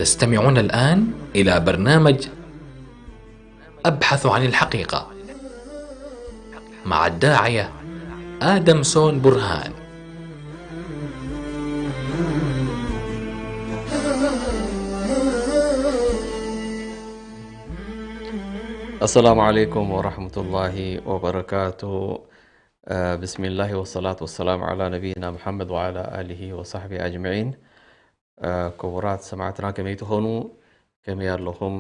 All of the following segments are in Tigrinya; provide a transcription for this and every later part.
تستمعون الآن إلى برنامج أبحث عن الحقيقة مع الداعية آدمسون برهان. السلام عليكم ورحمة الله وبركاته. آه، بسم الله والصلاة والسلام على نبينا محمد وعلى آله وصحبه أجمعين. آه، ክቡራት ሰማዕትና ከመይ ትኾኑ? ከመይ ኣለኹም?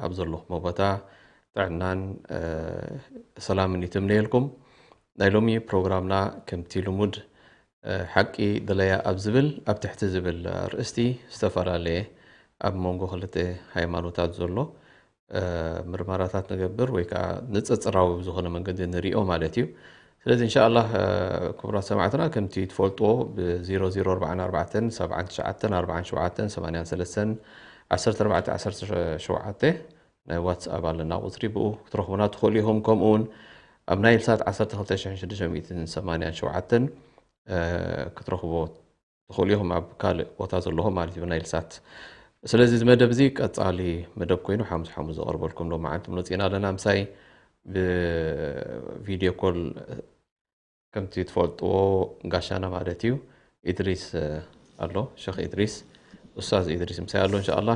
ኣብ ዘለኹሞ ቦታ ጥዕናን ሰላምን ይትምነየልኩም። ናይ ሎሚ ፕሮግራምና ከምቲ ልሙድ ሓቂ ድለያ ኣብ ዝብል ኣብ ትሕቲ ዝብል ኣርእስቲ ዝተፈላለየ ኣብ መንጎ ክልተ ሃይማኖታት ዘሎ ምርመራታት ንገብር ወይ ከዓ ንፅፅራዊ ብዝኾነ መንገዲ ንሪኦ ማለት እዩ። ስለዚ እንሻኣላህ ክቡራት ሰማዕትና ከምቲ ትፈልጥዎ ብ ዜሮ ዜሮ ኣርባዕተ ኣርባዕተ ሰብዓ ትሽዓተ ኣርባዓ ሸውዓተ ሰማንያ ሰለስተ ዓሰርተ ኣርባዕተ ዓሰርተ ሸውዓተ ናይ ዋትስኣፕ ኣለና ቁፅሪ ብኡ ክትረኽቡና ትኽእሉ ኢኹም። ከምኡ እውን ኣብ ናይል ሳት ዓሰርተ ክልተ ሽሕን ሽዱሽተ ሚእትን ሰማንያን ሸውዓተን ክትረኽብዎ ትኽእሉ ኢኹም ኣብ ካልእ ቦታ ዘለኹም ማለት እዩ ብናይል ሳት። ስለዚ እዚ መደብ እዚ ቀፃሊ መደብ ኮይኑ ሓሙስ ሓሙስ ዘቕርበልኩም ሎማዓንቲ መፂና ኣለና። ምሳይ ብቪድዮ ኮል ከምቲ ትፈልጥዎ ጋሻና ማለት እዩ ኢድሪስ ኣሎ፣ ሸኽ ኢድሪስ ኡስታዝ ኢድሪስ ምሳይ ኣሎ። እንሻኣላ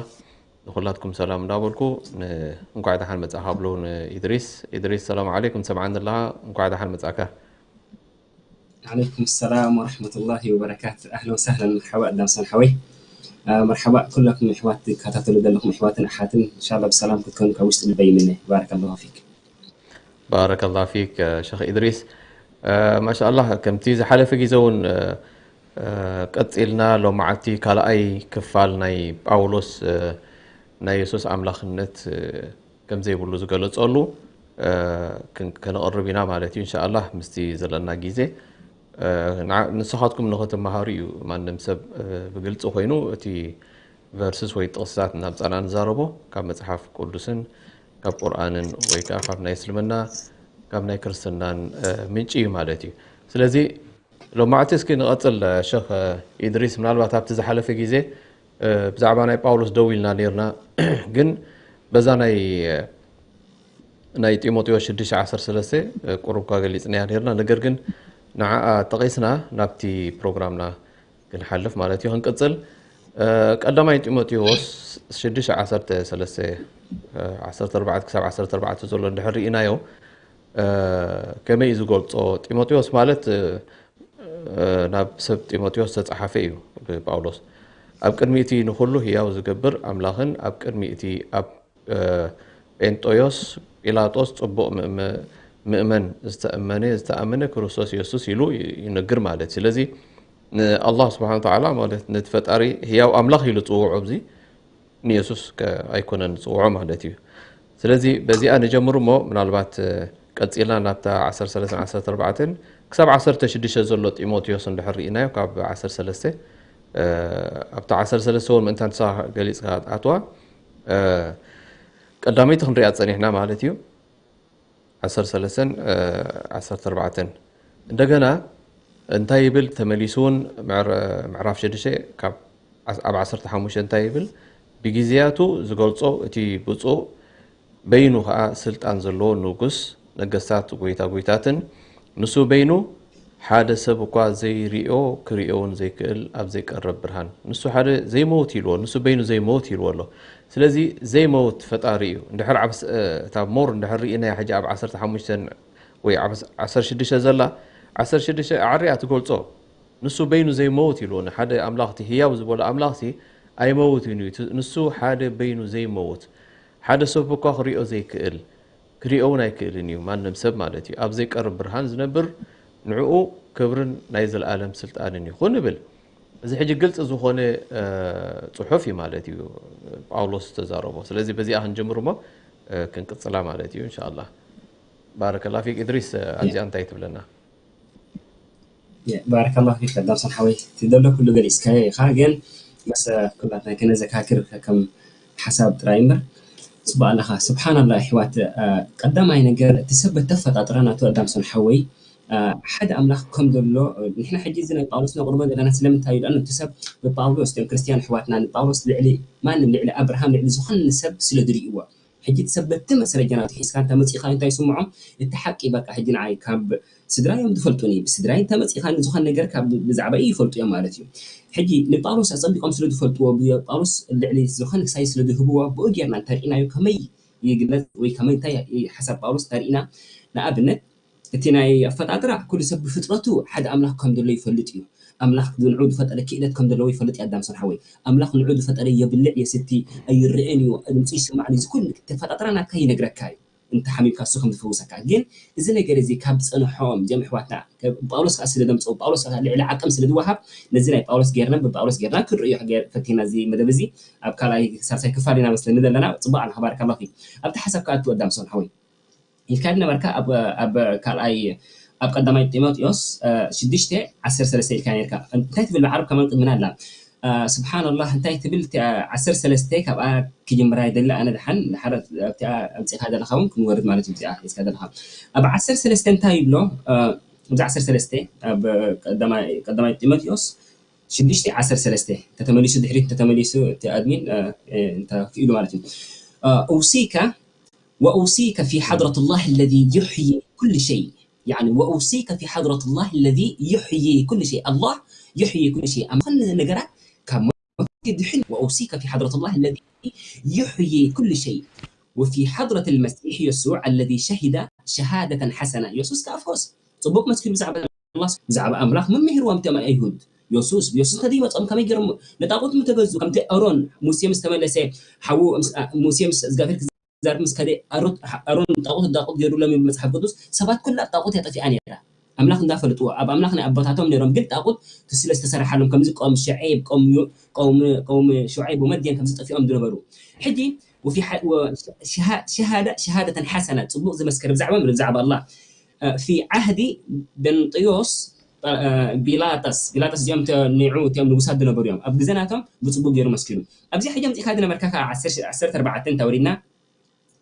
ንኩላትኩም ሰላም እንዳበልኩ ን- እንኳዕ ደሓን መጻእካ ብሎ ንኢድሪስ። ኢድሪስ ሰላም ዓለይኩም፣ ትሰምዓኒ ኣለኻ? እንኳዕ ደሓን መጻእካ። ዓለይኩም ሰላም ወረሕመቱላሂ ወበረካቱ። ኣህለን ወሰህለን፣ መርሓባ ኣዳም ሰን ሓወይ። መርሓባ ኩላኩም ኣሕዋት ትከታተሉ ዘለኹም ኣሕዋትን ኣሓትን፣ እንሻላ ብሰላም ክትከኑ ካብ ውሽጢ ልበይ ይምነ። ባረከላሁ ፊክ። ባረከላ ፊክ ሸኽ ኢድሪስ። ማሻኣላህ ከምቲ ዝሓለፈ ግዜ እውን ቀፂልና ሎማዓልቲ ካልኣይ ክፋል ናይ ጳውሎስ ናይ የሱስ ኣምላኽነት ከምዘይብሉ ዝገለፀሉ ከነቕርብ ኢና ማለት እዩ። እንሻኣላህ ምስቲ ዘለና ግዜ ንስኻትኩም ንኽትመሃሩ እዩ። ማንም ሰብ ብግልፂ ኮይኑ እቲ ቨርስስ ወይ ጥቕስታት እናምፃና ንዛረቦ ካብ መፅሓፍ ቅዱስን ካብ ቁርኣንን ወይ ከዓ ካብ ናይ እስልምና ካብ ናይ ክርስትናን ምንጪ እዩ ማለት እዩ። ስለዚ ሎማዕቲ እስኪ ንቐፅል ሸኽ ኢድሪስ፣ ምናልባት ኣብቲ ዝሓለፈ ግዜ ብዛዕባ ናይ ጳውሎስ ደው ኢልና ነርና፣ ግን በዛ ናይ ናይ ጢሞቴዎስ ሽዱሽተ ዓሰርተ ሰለስተ ቁሩብ እኳ ገሊፅናያ ነርና፣ ነገር ግን ንዓኣ ጠቒስና ናብቲ ፕሮግራምና ክንሓልፍ ማለት እዩ። ክንቅፅል ቀዳማይ ጢሞቴዎስ ሽዱሽተ ዓሰርተ ሰለስተ ዓሰርተ ኣርባዕተ ክሳብ ዓሰርተ ኣርባዕተ ዘሎ እንድሕር ርኢናዮ ከመይ እዩ ዝገልፆ? ጢሞቴዎስ ማለት ናብ ሰብ ጢሞቴዎስ ዝተፃሓፈ እዩ ብጳውሎስ። ኣብ ቅድሚ እቲ ንኩሉ ህያው ዝገብር ኣምላኽን ኣብ ቅድሚ እቲ ኣብ ጴንጦዮስ ጲላጦስ ፅቡቕ ምእመን ዝተእመነ ዝተኣመነ ክርስቶስ የሱስ ኢሉ ይነግር ማለት እዩ። ስለዚ ንኣላህ ስብሓን ተዓላ ማለት ነቲ ፈጣሪ ህያው ኣምላኽ ኢሉ ፅውዖ ኣብዚ ንየሱስ ኣይኮነን ዝፅውዖ ማለት እዩ። ስለዚ በዚኣ ንጀምር እሞ ምናልባት ቀፂልና ናብታ ዓሰርተ ሰለስተ ዓሰርተ ኣርባዕተ ክሳብ ዓሰርተ ሽዱሽተ ዘሎ ጢሞቴዎስ እንድሕር ርኢናዮ ካብ ዓሰርተ ሰለስተ ኣብታ ዓሰርተ ሰለስተ እውን ምእንታ ንሳ ገሊፅካ ኣትዋ ቀዳመይቲ ክንሪኣ ፀኒሕና ማለት እዩ። ዓሰርተ ሰለስተ ዓሰርተ ኣርባዕተ እንደገና እንታይ ይብል ተመሊሱ እውን ምዕራፍ ሽዱሽተ ካብ ኣብ ዓሰርተ ሓሙሽተ እንታይ ይብል? ብግዜያቱ ዝገልጾ እቲ ብፁዕ በይኑ ኸዓ ስልጣን ዘለዎ ንጉስ ነገስታት ጎይታ ጎይታትን ንሱ በይኑ ሓደ ሰብ እኳ ዘይሪኦ ክሪኦ እውን ዘይክእል ኣብ ዘይቀርብ ብርሃን ንሱ ሓደ ዘይመውት ኢልዎ ንሱ በይኑ ዘይመውት ኢልዎ ኣሎ። ስለዚ ዘይመውት ፈጣሪ እዩ። እንድሕር እታ ሞር እንድሕር ርኢናያ ሕጂ ኣብ ዓሰርተ ሓሙሽተ ወይ ዓሰርተ ሽዱሽተ ዘላ ዓሰርተ ሽዱሽተ ኣዕርያ ትገልጾ። ንሱ በይኑ ዘይመውት ኢልዎ ንሓደ ኣምላኽ እቲ ህያው ዝበሎ ኣምላኽ ሲ ኣይመውትን እዩ። ንሱ ሓደ በይኑ ዘይመውት ሓደ ሰብ እኳ ክሪኦ ዘይክእል ክሪኦ እውን ኣይክእልን እዩ። ማንም ሰብ ማለት እዩ ኣብ ዘይቀርብ ብርሃን ዝነብር ንዕኡ ክብርን ናይ ዘለኣለም ስልጣንን ይኹን ይብል። እዚ ሕጂ ግልፂ ዝኾነ ፅሑፍ እዩ ማለት እዩ ጳውሎስ ዝተዛረቦ። ስለዚ በዚኣ ክንጅምር እሞ ክንቅፅላ ማለት እዩ እንሻላ። ባረከላ ፊክ። ኢድሪስ ኣብዚኣ እንታይ ትብለና? ባረከላ ፊክ ቀዳም ሰን ሓወይ ትደሎ ኩሉ ገሊፅካዮ ኢኻ፣ ግን መሰ ኩላትና ከነዘካክር ከም ሓሳብ ጥራይ እምበር ፅቡቅ ኣለኻ። ስብሓንላ ኣሕዋት፣ ቀዳማይ ነገር እቲ ሰብ በተፈጣጥራ ናቱ ኣዳም ሰን ሓወይ ሓደ ኣምላኽ ከም ዘሎ። ንሕና ሕጂ እዚ ናይ ጳውሎስ ነቕርቦ ዘለና ስለምንታይ እዩ? እቲ ሰብ ብጳውሎስ፣ እቶም ክርስትያን ኣሕዋትና ንጳውሎስ ልዕሊ ማንም፣ ልዕሊ ኣብርሃም፣ ልዕሊ ዝኾነ ሰብ ስለ ዝርእይዎ። ሕጂ እቲ ሰብ በቲ መስረጃ ናቱ ሒዝካ እንተ መጺእካ እንታይ ይስምዖም? እቲ ሓቂ በቃ ሕጂ ንዓይ ካብ ስድራዮም ዝፈልጡኒ፣ ብስድራይ እንተ መጺእካ ንዝኾነ ነገር ካብ ብዛዕባይ ይፈልጡ እዮም ማለት እዩ። ሕጂ ንጳውሎስ ኣጸቢቖም ስለ ዝፈልጥዎ፣ ብጳውሎስ ልዕሊ ዝኾነ ክሳይ ስለ ዝህብዎ፣ ብኡ ጌርና እንተርኢናዮ ከመይ ይግለጽ ወይ ከመይ እንታይ ሓሳብ ጳውሎስ እንተርኢና፣ ንኣብነት እቲ ናይ ኣፈጣጥራ ኩሉ ሰብ ብፍጥረቱ ሓደ ኣምላኽ ከም ዘሎ ይፈልጥ እዩ። ኣምላኽ ንዑ ዝፈጠረ ክእለት ከም ዘለዎ ይፈልጥ እዩ ኣዳም ሰን ሓወይ። ኣምላኽ ንዑ ዝፈጠረ የብልዕ የስቲ ኣይርአን እዩ፣ ድምፁ ይስማዕን እዩ። እዚ ኩሉ እቲ ኣፈጣጥራ ናትካ ይነግረካ እዩ። እንተ ሓሚምካ እሱ ከም ዝፈውሰካ። ግን እዚ ነገር እዚ ካብ ዝፀንሖም እዚኦም ኣሕዋትና ጳውሎስ ከዓ ስለ ዘምፅኦ ጳውሎስ ከዓ ልዕሊ ዓቅም ስለ ዝወሃብ ነዚ ናይ ጳውሎስ ጌርና ብጳውሎስ ጌርና ክንርእዮ ፈቲና እዚ መደብ እዚ ኣብ ካልኣይ ሳልሳይ ክፋል ኢና መስለኒ ዘለና። ፅቡቅ ኣለካ ባረካላ ፊክ። ኣብቲ ሓሳብ ከዓ ኣትወዳም ሰን ሓወይ ኢልካ ነበርካ ኣብ ኣብ ካልኣይ ኣብ ቀዳማይ ጢሞቴዎስ ሽዱሽተ ዓሰርተ ሰለስተ ኢልካ ነርካ። እንታይ ትብል ብዓረብ ከማን ቅድምና ኣላ። ስብሓንላህ እንታይ ትብል እቲኣ ዓሰርተ ሰለስተ ካብኣ ክጅምራ ይደሊ ኣነ ድሓን ድሓር ኣብቲኣ ኣምፂእካ ዘለካ እውን ክንወርድ ማለት እዩ። እዚኣ ሒዝካ ዘለካ ኣብ ዓሰርተ ሰለስተ እንታይ ይብሎ? ኣብዚ ዓሰርተ ሰለስተ ኣብ ቀዳማይ ጢሞቴዎስ ሽዱሽተ ዓሰርተ ሰለስተ ተተመሊሱ ድሕሪት ተተመሊሱ እቲ ኣድሚን እንተ ክኢሉ ማለት እዩ። أوصيك وأوصيك في حضرة الله الذي يحيي كل شيء. يعني وأوصيك في حضرة الله الذي يحيي كل شيء. الله يحيي كل شيء. أما خلنا نقرأ كم وأوصيك في حضرة الله الذي يحيي كل شيء وفي حضرة المسيح يسوع الذي شهد شهادة حسنة. የሱስ ከኣ ፈወስ ጽቡቕ መስኪኑ ብዛዕባ ኣምላኽ መምህርዎም እቶም ኣይሁድ። የሱስ የሱስ ከደይመጾም ከመይ ገይሮም ንጣቑት ምተገዙ? ከምቲ ኣሮን ሙሴ ምስ ተመለሰ ሓዉ ሙሴ ምስ እግዚኣብሔር ክዛረብ ምስ ከደ ኣሮን ጣቑት ዳቑት ገይሩሎም እዩ መጽሓፍ ቅዱስ። ሰባት ኩላ ጣቑት ያጠፊኣ ነይራ ኣምላኽ እንዳፈለጥዎ ኣብ ኣምላኽ ናይ ኣቦታቶም ነይሮም ግን ጣቑት ስለ ዝተሰረሓሎም ከምዚ ቆም ሸዔብ ቆም ቆም ቆም ሸዔብ ወመድያን ከምዚ ጠፊኦም ዝነበሩ ሕጂ وفي شهادة شهادة حسنة ጽቡቕ ዝመስከር ብዛዕባ ብዛዕባ ኣላ في عهد በንጥዮስ ቢላጠስ ቢላጠስ እዚኦም ኒዑ እቲኦም ንጉሳት ዝነበሩ እዮም ኣብ ግዘናቶም ብፅቡቅ ገይሩ መስኪኑ ኣብዚ ሕጂ ኣምፂእካ ዝነበርካ ከዓ ዓሰርተ ኣርባዕተ እንተወሪድና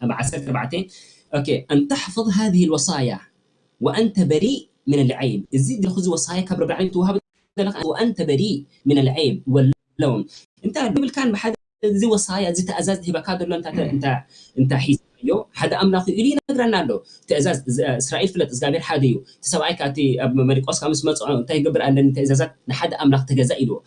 ኣብ ዓሰርተ ኣርባዕተ أن تحفظ هذه الوصايا وأنت بريء من العيب እዚ ድኹ እዚ ወሳያ ካብ ረብዓን ትወሃብ وأنت بريء من العيب واللوم እንተ ብልካን ብሓደ እዚ ወሳያ እዚ ትእዛዝ ዝህበካ ዘሎ እንተ ሒዝካዮ ሓደ ኣምላኽ እዩ ኢሉ ይነግረና ኣሎ። ትእዛዝ እስራኤል ፍለጥ እግዚኣብሔር ሓደ እዩ። እቲ ሰብኣይ ከኣ እቲ ኣብ መሪቆስ ካብ ምስ መፅኦ እንታይ ይገብር ኣለኒ ትእዛዛት ንሓደ ኣምላኽ ተገዛ ኢልዎ።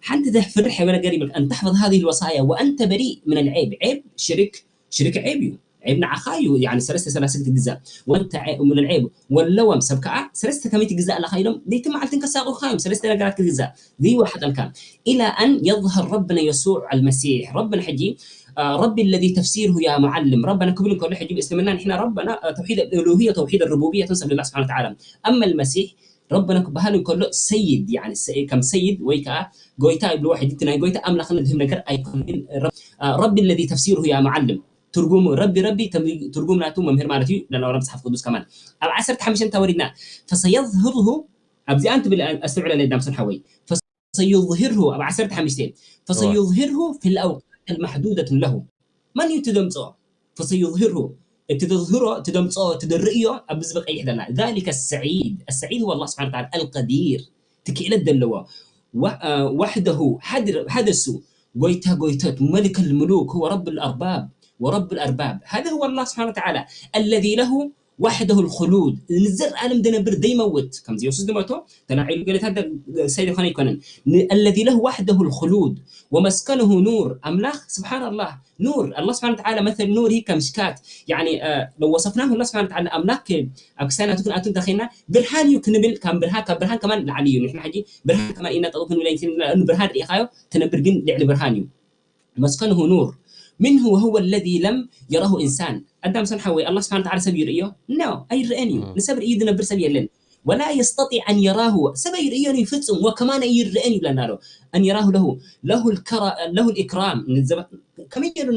ሓንቲ ዘፍርሕ ነገር ይብል أن تحفظ هذه الوصايا وأنت بريء من العيب عيب ሽርክ ሽርክ عيب እዩ። عيب ንዓኻ እዩ يعني ሰለስተ ሰላሳ ክትግዛእ وأنت من العيب واللوم ሰብ ከኣ ሰለስተ ከመይ ትግዛእ ኣለኻ ኢሎም ለይቲ መዓልትን ከሳቑኻ እዮም ሰለስተ ነገራት ክትግዛእ ዘይወሓጠልካ إلى أن يظهر ربنا يسوع المسيح ربنا ሕጂ ربي الذي تفسيره يا معلم ربنا ክብል እንከሎ ሕጂ ብእስልምና ንሕና ربنا توحيد الألوهية توحيد الربوبية تنسب لله سبحانه وتعالى أما المسيح ربنا ክበሃል እንከሎ سيد يعني ከም سيد ወይ ከዓ ጎይታ ይብልዎ ሕጂ እቲ ናይ ጎይታ ኣምላኽነት ዝህብ ነገር ኣይኮነን ربي الذي تفسيره يا معلم ትርጉሙ ረቢ ረቢ ትርጉም ናቱ መምህር ማለት እዩ ለናውራ መፅሓፍ ቅዱስ ከማን ኣብ ዓሰርተ ሓሙሽተ እንታ ወሪድና فسيظهره ኣብዚኣ እንትብል ኣስተውዕለለይ ዳምሰን ሓወይ فسيظهره ኣብ ዓሰርተ ሓሙሽተ فسيظهره في الأوقات المحدودة له መን እዩ ትደምፅኦ فسيظهره እቲ ተዝህሮ እቲ ደምፅኦ እቲ ደርእዮ ኣብዚ ብቀይሕ ዘለና ذلك السعيد السعيد هو الله سبحانه وتعالى القدير ትክእለት ዘለዎ وحده ሓደ እሱ ጎይታ ጎይቶት ملك الملوك هو رب الأرباب ورب الأرباب هذا هو الله سبحانه وتعالى الذي له وحده الخلود ንዘለኣለም ደነብር ደይመውት ከምዚ የሱስ ዝመቶ ተላዒሉ ገለታት ሰይ ዝኾነ ኣይኮነን الذي له وحده الخلود ومسكنه نور ኣምላኽ سبحان الله نور الله سبحانه وتعالى مثل نوره كمشكاة يعني لو وصفناه الله سبحانه وتعالى ኣምላኽ ኣብ ክሳይ ናቱ ክንኣቱ እንተኸይና ብርሃን እዩ ክንብል ካብ ብርሃን ካብ ብርሃን ከማን ላዕሊ እዩ ንሕና ሕጂ ብርሃን ከማን ኢና ጠቕኡ ክንብል ኣይንክእል ብርሃን ርኢኻዮ ትነብር ግን ልዕሊ ብርሃን እዩ مسكنه نور منه وهو الذي لم يره إنسان ኣዳም ሰን ሓወይ ኣላ ስብሓን ተዓላ ሰብ ይርእዮ ኖ ኣይረአን እዩ ንሰብ ርእዩ ዝነብር ሰብ የለን ولا يستطيع أن يراه ሰብ ኣይርእዮን እዩ ፍጹም وكمان ኣይረአን ይብለና ኣሎ أن يراه له له الكرا له الإكرام ከመይ ገይሩ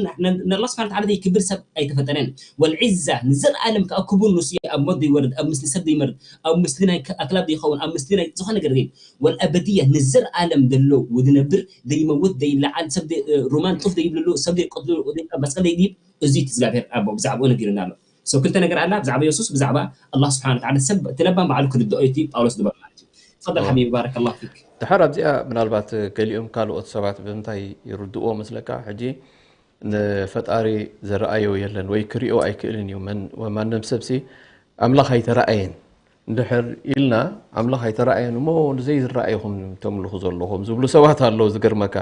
ንኣላ ስብሓን ተዓላ ዘይክብር ሰብ ኣይተፈጠረን والعزة ንዘለኣለም ከዓ ክቡር ንሱ ኣብ ሞት ዘይወርድ ኣብ ምስሊ ሰብ ዘይመርድ ኣብ ምስሊ ናይ ኣክላብ ዘይኸውን ኣብ ምስሊ ናይ ዝኾነ ነገር ዘይብል والأبدية ንዘለኣለም ዘሎ ዝነብር ዘይመውት ዘይለዓል ሰብ ሩማን ጡፍ ዘይብልሉ ሰብ ዘይቀትሉ መስቀል ዘይድይብ እዚ እግዚኣብሔር ኣቦ ብዛዕባኡ ነጊሩና ኣሎ So ክልተ ነገር ኣላ፣ ብዛዕባ የሱስ፣ ብዛዕባ ኣላህ ስብሓን ወተዓላ። ሰብ እቲ ለባም ባዕሉ ክርድኦ እዩ እቲ ጳውሎስ ዝበሎ ማለት እዩ። ተፈደል ሓቢቢ፣ ባረከላሁ ፊክ። ድሓር ኣብዚኣ ምናልባት ገሊኦም ካልኦት ሰባት ብምንታይ ይርድእዎ መስለካ? ሕጂ ንፈጣሪ ዝረኣዮ የለን ወይ ክሪኦ ኣይክእልን እዩ። መን- ማንም ሰብሲ ኣምላኽ ኣይተረኣየን እንድሕር ኢልና፣ ኣምላኽ ኣይተረኣየን እሞ ንዘይረኣይኹም ተምልኹ ዘለኹም ዝብሉ ሰባት ኣለዉ። ዝገርመካ፣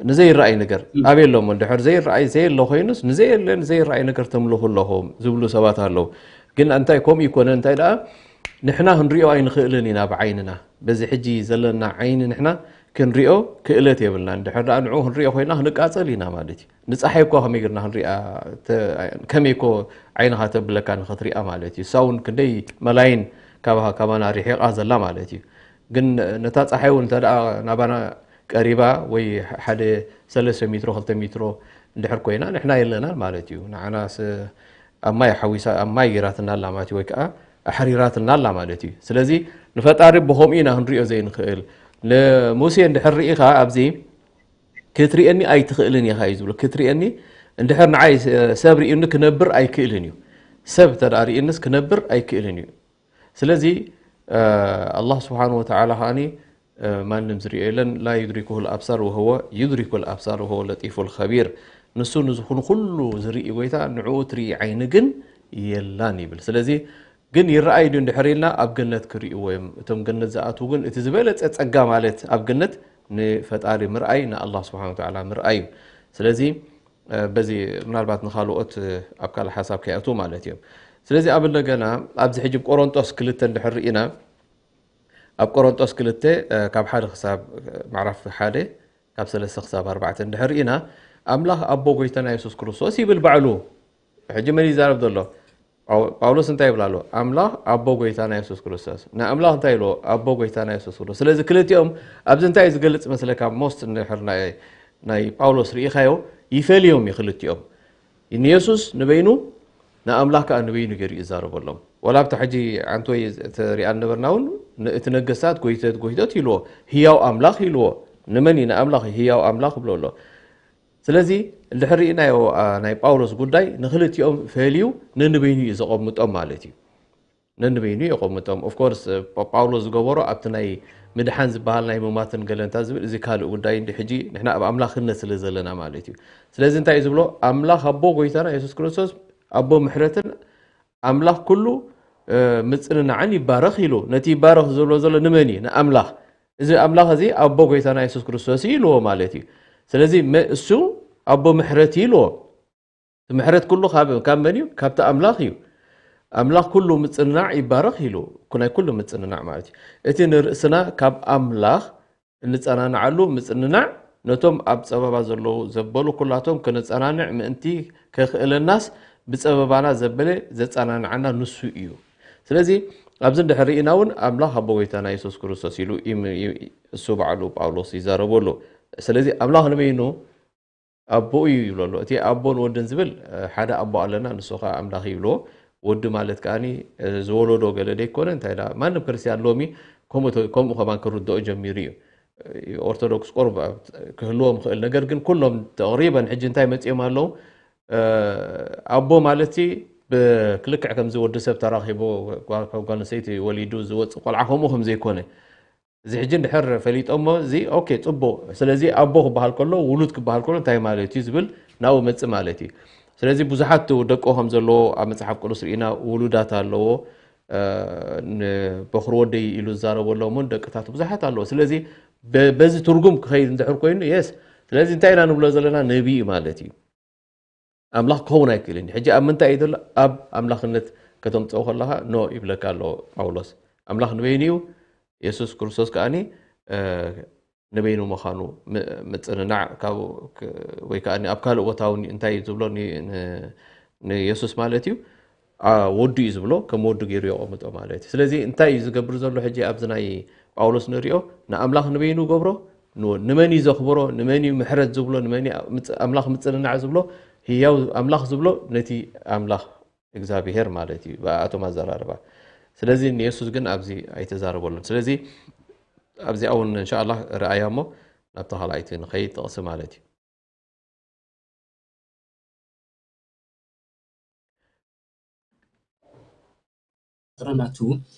ንዘይረኣይ ነገር ኣበይ ኣሎ እሞ? እንድሕር ዘይረኣይ ዘየለ ኮይኑስ፣ ንዘየለ ንዘይረኣይ ነገር ተምልኹ ኣለኹም ዝብሉ ሰባት ኣለዉ። ግን እንታይ ከምኡ ይኮነ፣ እንታይ ደኣ ንሕና ክንሪኦ ኣይንኽእልን ኢና ብዓይንና። በዚ ሕጂ ዘለና ዓይኒ ንሕና ክንሪኦ ክእለት የብልና። እንድሕር ደኣ ንዕኡ ክንሪኦ ኮይና ክንቃጸል ኢና ማለት እዩ። ንፀሓይ እኳ ከመይ ጌርና ክንሪኣ፣ ተ- ከመይ እኮ ዓይንኻ ተብለካ ንኸትሪኣ ማለት እዩ። እሳ እውን ክንደይ መላይን ካባኻ ካባና ርሒቓ ዘላ ማለት እዩ። ግን ነታ ፀሓይ እውን እንተ ደኣ ናባና ቀሪባ ወይ ሓደ ሰለስተ ሜትሮ ክልተ ሜትሮ እንድሕር ኮይና ንሕና የለናን ማለት እዩ። ንዓናስ ኣብ ማይ ሓዊሳ ኣብ ማይ ጌራትና ኣላ ማለት እዩ፣ ወይ ከዓ ኣሕሪራትና ኣላ ማለት እዩ። ስለዚ ንፈጣሪ ብኸምኡ ኢና ክንሪኦ ዘይንኽእል። ንሙሴ እንድሕር ርኢኻ ኣብዚ ክትሪኤኒ ኣይትኽእልን ኢኻ እዩ ዝብሎ። ክትሪኤኒ እንድሕር ንዓይ ሰብ ሪኡኒ ክነብር ኣይክእልን እዩ። ሰብ እንተ ደኣ ሪኡንስ ክነብር ኣይክእልን እዩ። ስለዚ ኣላህ ስብሓን ወተዓላ ከዓኒ ማንም ዝሪኦ የለን። ላ ዩድሪኩሁ ልኣብሳር ወህወ ዩድሪኩ ልኣብሳር ወህወ ለጢፉ ልኸቢር። ንሱ ንዝኹን ኩሉ ዝርኢ ጎይታ፣ ንዕኡ ትርኢ ዓይኒ ግን የላን ይብል። ስለዚ ግን ይረኣይ ድዩ እንድሕር ኢልና ኣብ ገነት ክርእይዎ እዮም። እቶም ገነት ዝኣትዉ ግን እቲ ዝበለፀ ፀጋ ማለት ኣብ ገነት ንፈጣሪ ምርኣይ ንኣላህ ስብሓን ወተዓላ ምርኣይ እዩ። ስለዚ በዚ ምናልባት ንካልኦት ኣብ ካልእ ሓሳብ ከይኣትዉ ማለት እዮም። ስለዚ ኣብ እንደገና ኣብዚ ሕጂ ቆሮንጦስ ክልተ እንድሕር ርኢና ኣብ ቆሮንጦስ ክልተ ካብ ሓደ ክሳብ ማዕራፍ ሓደ ካብ ሰለስተ ክሳብ ኣርባዕተ እንድሕር ርኢና ኣምላኽ ኣቦ ጎይታና የሱስ ክርስቶስ ይብል ባዕሉ። ሕጂ መን ይዛረብ ዘሎ? ጳው- ጳውሎስ እንታይ ይብል ኣሎ? ኣምላኽ ኣቦ ጎይታና የሱስ ክርስቶስ። ንኣምላኽ እንታይ ኢልዎ? ኣቦ ጎይታና የሱስ ክርስቶስ። ስለዚ ክልቲኦም ኣብዚ እንታይ እዩ ዝገልጽ መስለካ? ሞስት እንድሕር ናይ ናይ ጳውሎስ ርኢኻዮ ይፈልዮም እዩ ክልቲኦም። ንየሱስ ንበይኑ ንኣምላኽ ከዓ ንበይኑ ገይሩ እዩ ይዛረበሎም። ወላ ኣብታ ሕጂ ዓንቶይ እተሪኣ ነበርና እውን ን- እቲ ነገስታት ጎይተት ጎይተት ኢልዎ፣ ህያው ኣምላኽ ኢልዎ። ንመን እዩ? ንኣምላኽ ህያው ኣምላኽ ብሎ ኣሎ። ስለዚ እንድሕር ርኢናዮ ኣ፣ ናይ ጳውሎስ ጉዳይ ንክልቲኦም ፈልዩ ነንበይኑ እዩ ዘቐምጦም ማለት እዩ። ነንበይኑ የቐምጦም። ኦፍኮርስ ጳውሎስ ዝገበሮ ኣብቲ ናይ ምድሓን ዝበሃል ናይ ምማትን ገለንታ ዝብል እዚ ካልእ ጉዳይ እንዲ ሕጂ ንሕና ኣብ ኣምላኽነት ስለ ዘለና ማለት እዩ። ስለዚ እንታይ እዩ ዝብሎ? ኣምላኽ ኣቦ ጎይታና የሱስ ክርስቶስ ኣቦ ምሕረትን ኣምላኽ ኩሉ ምጽንናዕን ይባረኽ ኢሉ። ነቲ ይባረኽ ዝብሎ ዘሎ ንመን እዩ? ንኣምላኽ። እዚ ኣምላኽ እዚ ኣቦ ጎይታና የሱስ ክርስቶስ እዩ ኢልዎ ማለት እዩ። ስለዚ መ- እሱ ኣቦ ምሕረት እዩ ኢልዎ። እቲ ምሕረት ኩሉ ካብ ካብ መን እዩ? ካብቲ ኣምላኽ እዩ። ኣምላኽ ኩሉ ምጽንናዕ ይባረኽ ኢሉ። ኩ- ናይ ኩሉ ምጽንናዕ ማለት እዩ። እቲ ንርእስና ካብ ኣምላኽ እንጸናንዓሉ ምጽንናዕ ነቶም ኣብ ጸበባ ዘለዉ ዘበሉ ኩላቶም ከነጸናንዕ ምእንቲ ከኽእለናስ ብጸበባና ዘበለ ዘጸናንዓና ንሱ እዩ። ስለዚ ኣብዚ እንድሕር ርኢና እውን ኣምላኽ ኣቦ ጎይታና የሱስ ክርስቶስ ኢሉ ይም- ይ- እሱ ባዕሉ ጳውሎስ ይዛረበሉ። ስለዚ ኣምላኽ ንበይኑ ኣቦኡ እዩ ይብሎ ኣሎ። እቲ ኣቦን ወድን ዝብል ሓደ ኣቦ ኣለና፣ ንሱ ከዓ ኣምላኽ ይብልዎ። ወዲ ማለት ከዓኒ ዝወለዶ ገለ ደይኮነ፣ እንታይ ዳ ማንም ክርስቲያን ሎሚ ከምኡ ተ- ከምኡ ከማን ክርድኦ ጀሚሩ እዩ። ኦርቶዶክስ ቆርብ ክህልዎም ይኽእል፣ ነገር ግን ኩሎም ተቕሪበን ሕጂ እንታይ መፂኦም ኣለዉ? ኣቦ ማለት ሲ ብክልክዕ ከምዚ ወዲ ሰብ ተራኺቡ ጓል ካብ ጓል ኣንስተይቲ ወሊዱ ዝወፅእ ቆልዓ ከምኡ ከም ዘይኮነ እዚ ሕጂ እንድሕር ፈሊጦሞ እዚ ኦኬ ፅቡቅ። ስለዚ ኣቦ ክበሃል ከሎ ውሉድ ክበሃል ከሎ እንታይ ማለት እዩ ዝብል ናብኡ መፅእ ማለት እዩ። ስለዚ ብዙሓት ደቆ ከም ዘለዎ ኣብ መፅሓፍ ቅዱስ ርኢና ውሉዳት ኣለዎ። በኹሪ ወደይ ኢሉ ዝዛረበሎም እውን ደቅታት ብዙሓት ኣለዎ። ስለዚ በዚ ትርጉም ክኸይድ እንድሕር ኮይኑ የስ ስለዚ እንታይ ኢና ንብሎ ዘለና ነቢ እዩ ማለት እዩ። ኣምላኽ ክኸውን ኣይክእልን እዩ። ሕጂ ኣብ ምንታይ እዩ ዘሎ? ኣብ ኣምላኽነት ከተምፅኦ ከለኻ ኖ ይብለካ ኣሎ ጳውሎስ። ኣምላኽ ንበይኑ እዩ። የሱስ ክርስቶስ ከኣኒ ንበይኑ ምዃኑ ምፅንናዕ ወይ ከዓ ኣብ ካልእ ቦታ እውን እንታይ እዩ ዝብሎ ንየሱስ ማለት እዩ ወዱ እዩ ዝብሎ ከም ወዱ ገይሩ የቐምጦ ማለት እዩ። ስለዚ እንታይ እዩ ዝገብር ዘሎ ሕጂ ኣብዚ ናይ ጳውሎስ ንሪኦ ንኣምላኽ ንበይኑ ገብሮ ንመን እዩ ዘኽብሮ ንመን እዩ ምሕረት ዝብሎ ንመን ኣምላኽ ምፅንናዕ ዝብሎ ህያው ኣምላኽ ዝብሎ ነቲ ኣምላኽ እግዚኣብሄር ማለት እዩ ብኣቶም ኣዘራርባ። ስለዚ ንየሱስ ግን ኣብዚ ኣይተዛረበሉን። ስለዚ ኣብዚኣ እውን እንሻ ኣላህ ረኣያ እሞ ናብታ ካልኣይቲ ንኸይድ ጥቕሲ ማለት እዩ። ጥረ ናቱ፣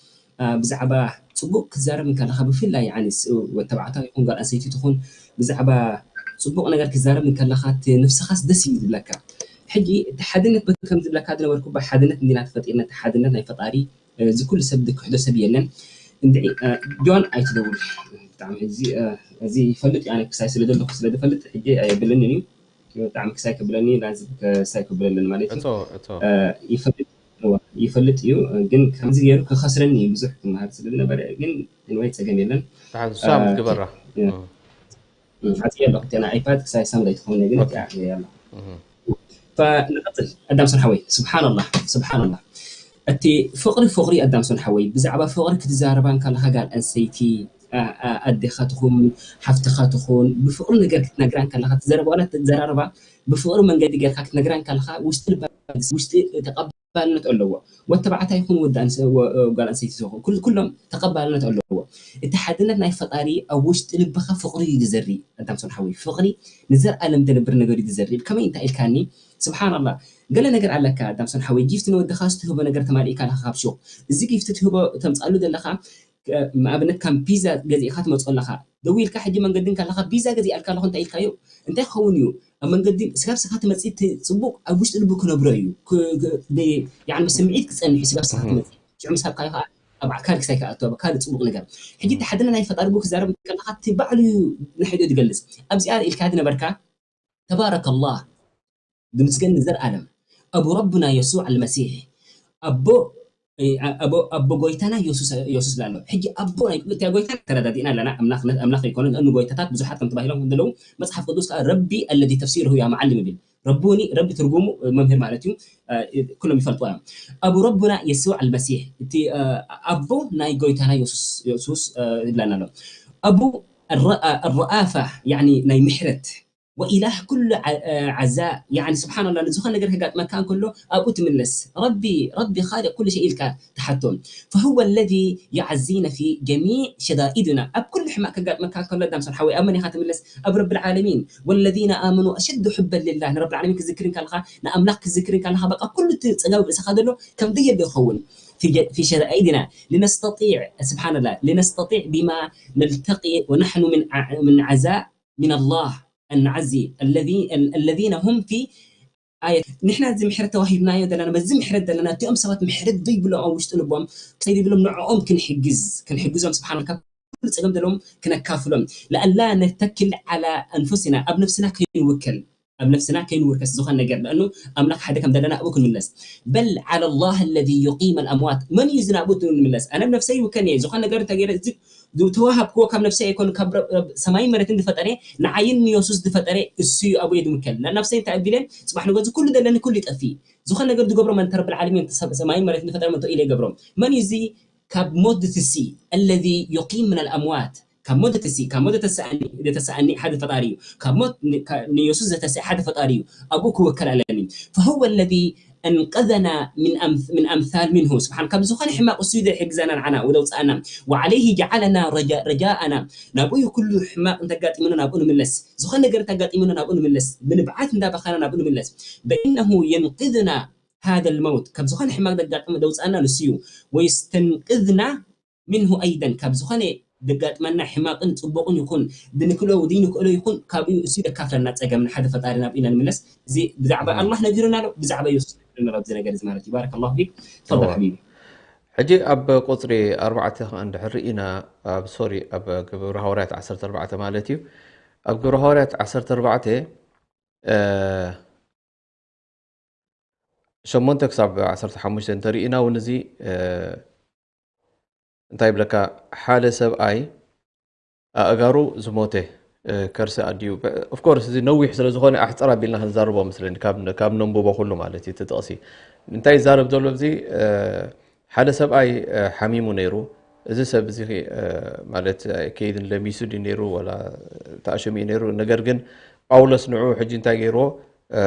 እ፣ ብዛዕባ ጽቡቕ ክትዛረብ እንከለኻ፣ ብፍላይ፣ ያኒ፣ ስ-፣ ወዲ ተባዕታይ ይኹን ጓል ኣንስተይቲ ትኹን፣ ብዛዕባ ጽቡቕ ነገር ክትዛረብ እንከለኻ፣ እቲ ንፍስኻስ ደስ እዩ ዝብለካ። ሕጂ፣ እቲ ሓድነት፣ በ-፣ ከም ዝብለካ ዝነበርኩ፣ ብሓድነት እንዲና ተፈጢርና፣ እቲ ሓድነት ናይ ፈጣሪ፣ እ፣ እዚ ኩሉ ሰብ ዝክሕዶ ሰብ የለን። እንድዒ፣ እ፣ ጆን ኣይትደውል። ብጣዕሚ ሕጂ፣ እ፣ እዚ ይፈልጥ እዩ፣ ኣነ ክሳይ ስለ ዘለኹ ስለ ዝፈልጥ፣ ሕጂ ኣየብለንን እዩ። ብጣዕሚ ክሳይ ከብለኒ፣ ላዚ ክሳይ ከብለለን ማለት እዩ። እቶ፣ እቶ። እ፣ ይፈልጥ፣ እዋ፣ ይፈልጥ እዩ። ግን ከምዚ ገይሩ ክኸስረኒ እዩ፣ ብዙሕ ክመሃር ስለ ዝነበረ። ግን፣ ኤኒወይ፣ ጸገም የለን። ደሓን፣ እ፣ ሳም ትግበራ። እ፣ እም። እም፣ ዓጽየ ኣለኹ። እቲ ናይ ኣይፓድ ክሳይ ሳም ዳይ ትኸውን፣ ግን ኦኬ። እቲኣ እያ ኣላ። እም። ፈ-፣ ንቐጽል። ኣዳምሶን ሓወይ፣ ስብሓንላህ፣ ስብሓንላህ። እቲ ፍቕሪ፣ ፍቕሪ፣ ኣዳምሶን ሓወይ፣ ብዛዕባ ፍቕሪ ክትዛረባ እንከለኻ፣ ጋል ኣንስተይቲ፣ ኣ-፣ ኣ-፣ ኣዴኻ ትኹን፣ ሓፍትኻ ትኹን፣ ብፍቕሪ ነገር ክትነግራ እንከለኻ፣ ትዘረባ ዋላ ትዘራረባ፣ ብፍቕሪ መንገዲ ጌርካ ክትነግራ እንከለኻ፣ ውሽጢ ልባ፣ ውሽጢ ተቐባልነት ኣለዎ። ወዲ ተባዕታይ ይኹን ወዲ ኣንስ-፣ ወ-፣ ጓል ኣንስተይቲ ትኹን፣ ኩል-፣ ኩሎም ተቐባልነት ኣለዎ። እቲ ሓድነት ናይ ፈጣሪ ኣብ ውሽጢ ልብኻ ፍቕሪ እዩ ዝዘሪ። ኣዳምሶን ሓወይ፣ ፍቕሪ ንዘለኣለም ዝነብር ነገር እዩ ዝዘሪ። ብከመይ እንታይ ኢልካኒ? ስብሓንላህ። ገለ ነገር ኣለካ ኣዳምሶን ሓወይ፣ ጊፍት ንወድኻ ትህቦ ነገር ተማሊእካ ኣለኻ ካብ ሹቕ። እዚ ጊፍት ትህቦ፣ ተምጻሉ ዘለኻ፣ ከ-፣ ንኣብነት፣ ከም ፒዛ ገዚእካ ትመጽኦ ኣለኻ። ደው ኢልካ ሕጂ መንገዲ እንከለኻ፣ ፒዛ ገዚኣልካ ኣለኹ እንታይ ኢልካዮ? እንታይ ክኸውን እዩ? ኣብ መንገዲ ስጋብ ስኻ ትመጽእ፣ እቲ ጽቡቕ ኣብ ውሽጢ ልቡ ክነብሮ እዩ። ክ-፣ ክ-፣ ብ-፣ ያኒ ብስምዒት ክጸንሕ እዩ፣ ስጋብ ስኻ እህ። ትመጽእ። ሽዑ ምስ ሃብካዮ ከኣ ኣብ ኣካል ክሳይ ከኣቱ፣ ኣብ ካልእ ጽቡቕ ነገር። ሕጂ እቲ ሓደ ናይ ፈጣሪ ብኡ ክዛረብ ከለኻ፣ እቲ ባዕሉ እዩ ንሕድኡ ዝገልጽ። ኣብዚኣ ኢልካ ዝነበርካ፣ ተባረከላህ፣ ዝምስገን ንዘለኣለም። ኣቡ ረቡና የሱዕ ኣልመሲሕ፣ ኣቦ፣ እ፣ ኣቦ፣ ኣቦ ጎይታና የሱስ፣ የሱስ ላሎ። ሕጂ ኣቦ ናይ፣ እቲ ጎይታ ተረዳዲእና ኣለና። ኣምላኽ፣ ኣምላኽ ኣይኮነን፣ እኑ ጎይታታት ብዙሓት ከም ተባሂሎም ከም ዘለዉ፣ መጽሓፍ ቅዱስ ከኣ ረቢ ኣለዚ ተፍሲሩሁ ያ መዓልም ይብል። ረቡኒ፣ ረቢ ትርጉሙ መምህር ማለት እዩ። እ፣ ኩሎም ይፈልጥዎ እዮም። ኣቡ ረቡና የሱዕ ኣልመሲሕ፣ እቲ፣ እ፣ ኣቦ ናይ ጎይታና የሱስ፣ የሱስ፣ እ፣ ይብለና ኣሎ። ኣቡ ኣረ-፣ ኣረኣፋ፣ ያኒ ናይ ምሕረት፣ ወኢላህ ኩሉ ዓ-፣ እ፣ ዓዛ፣ ያኒ ስብሓንላህ፣ ንዝኾነ ነገር ከጋጥመካ እንከሎ ኣብኡ ትምለስ። ረቢ፣ ረቢ ኻሊቅ ኩሉ ሸይ ኢልካ ትሓቶ። ፈሁወ ለዚ ዩዓዚና ፊ ጀሚዕ ሸዳኢድና። ኣብ ኩሉ ሕማቕ ከጋጥመካ እንከሎ፣ ኣዳምሶን ሓወይ፣ ኣብ መን ኢኻ ትምለስ? ኣብ ረብል ዓለሚን። ወለዚነ ኣመኑ ኣሸዱ ሑበን ሊላህ። ንረብል ዓለሚን ክትዝክር እንከለኻ፣ ንኣምላኽ ክትዝክር እንከለኻ፣ በቃ ኩሉ እቲ ጸገም ኣብ ርእስኻ ዘሎ ከም ደየለ ይኸውን። ፊ ጀ-፣ ፊ ሸዳኢድና። ሊነስተጢዕ፣ ስብሓንላህ፣ ሊነስተጢዕ ቢማ ነልተቂ ወናሕኑ ምን ዓ-፣ ምን ዓዛ ሚን ኣላህ ኣልዓዚ፣ ኣለዚ-፣ ኣል-፣ ኣለዚነ ሁም ፊ ኣየት። ንሕና እዚ ምሕረት ተዋሂብናዮ ዘለና፣ በዚ ምሕረት ዘለና፣ እቲኦም ሰባት ምሕረት ዘይብሎም ኣብ ውሽጢ ልቦም፣ ዘይብሎም ንዕኦም ክንሕግዝ፣ ክንሕግዞም፣ ስብሓን፣ ካብ ኩሉ ጸገም ዘለዎም ክነካፍሎም። ለኣላ ነተክል ዓላ ኣንፉሲና፣ ኣብ ነፍስና ከይንውከል፣ ኣብ ነፍስና ከይንውርከስ ዝኾነ ነገር፣ ለኣኑ ኣምላኽ ሓደ ከም ዘለና ኣብኡ ክንምለስ። በል ዓላ ላህ ኣለዚ ዩቂም ኣልኣምዋት። መን እዩ እዚ ናብኡ ትብል ንምለስ? ኣነ ኣብ ነፍሰይ ይውከል እየ። ዝኾነ ነገር እንተገይረ፣ እዚ ዝተዋሃብክዎ ካብ ነፍሰይ ኣይኮን፣ ካብ ረ-፣ ረ-፣ ሰማይን መሬትን ዝፈጠረ፣ ንዓይን ንየሱስ ዝፈጠረ እሱ እዩ ኣብኡ ዝምከል። ናብ ነፍሰይ እንታይ ኣቢለ፣ ጽባሕ ንጎ እዚ ኩሉ ዘለኒ ኩሉ ይጠፍእ። ዝኾነ ነገር ዝገብሮ መን? ተረብል ዓለሚን፣ ሰብ-፣ ሰማይን መሬትን ዝፈጠረ መን? ኢለ ይገብሮም። መን እዩ እዚ ካብ ሞት ዝትሲ? ኣለዚ ዩቂም ምን ኣልኣምዋት። ካብ ሞት ዝትሲ፣ ካብ ሞት ዘተስኣኒ፣ ዘተስኣኒ ሓደ ፈጣሪ እዩ። ካብ ሞት ን-፣ ካ-፣ ንየሱስ ዘተስእ ሓደ ፈጣሪ እዩ። ኣብኡ ክውከል ኣለኒ። ፈሁወ ኣለዚ ኣንቀዘና ምን ኣም-፣ ምን ኣምሳል ምንሁ። ስብሓን፣ ካብ ዝኾነ ሕማቕ እሱ እዩ ዘሕግዘና ንዓና፣ ወዘውፅኣና። ወዓለይሂ ጀዓለና ረጃ-፣ ረጃኣና። ናብኡ እዩ ኩሉ ሕማቕ እንተጋጢሙና ናብኡ ንምለስ። ዝኾነ ነገር እንተጋጢሙና ናብኡ ንምለስ። ብንብዓት እንዳበኸና ናብኡ ንምለስ። በኢነሁ የንቅዝና ሃዘ ልመውት። ካብ ዝኾነ ሕማቕ ዘጋጥም ዘውፅኣና ንሱ እዩ። ወየስተንቅዝና ምንሁ ኣይደን፣ ካብ ዝኾነ ዘጋጥመና ሕማቕን ጽቡቕን ይኹን፣ ብንክእሎ ዘይንክእሎ ይኹን፣ ካብኡ እሱ ዘካፍለና ጸገም ንሓደ ፈጣሪ ናብ ኢና ንምለስ። እዚ ብዛዕባ ኣላህ ነጊሩና ኣሎ፣ ብዛዕባ የሱስ ነጊሩና ኣሎ፣ ኣብዚ ነገር እዚ ማለት እዩ። ባረከላሁ ፊክ። ተፈضል እዋ። ሓቢቢ። ሕጂ ኣብ ቁጽሪ ኣርባዕተ ከኣ እንድሕር ርኢና፣ ኣብ፣ ሶሪ፣ ኣብ ግብሪ ሃዋርያት ዓሰርተ ኣርባዕተ ማለት እዩ። ኣብ ግብሪ ሃዋርያት ዓሰርተ ኣርባዕተ፣ እ፣ ሸሞንተ ክሳብ ዓሰርተ ሓሙሽተ እንተርኢና እውን እዚ፣ እ፣ እንታይ ይብለካ፣ ሓደ ሰብኣይ ኣእጋሩ ዝሞተ፣ እ፣ ከርሲ ኣዲኡ። ኦፍኮርስ፣ እዚ ነዊሕ ስለ ዝኾነ ኣሕፅር ኣቢልና ክንዛርቦ መስለኒ፣ ካብ፣ ካብ ነንብቦ ኩሉ ማለት እዩ፣ እቲ ጥቕሲ። እንታይ ይዛረብ ዘሎ ኣብዚ፣ እ፣ ሓደ ሰብኣይ፣ እ፣ ሓሚሙ ነይሩ። እዚ ሰብ እዚ፣ እ፣ ማለት፣ እ፣ ከይድን ለሚሱ ድዩ ነይሩ፣ ወላ ተኣሽሙ እዩ ነይሩ። ነገር ግን ጳውሎስ ንዕኡ ሕጂ እንታይ ገይርዎ? እ፣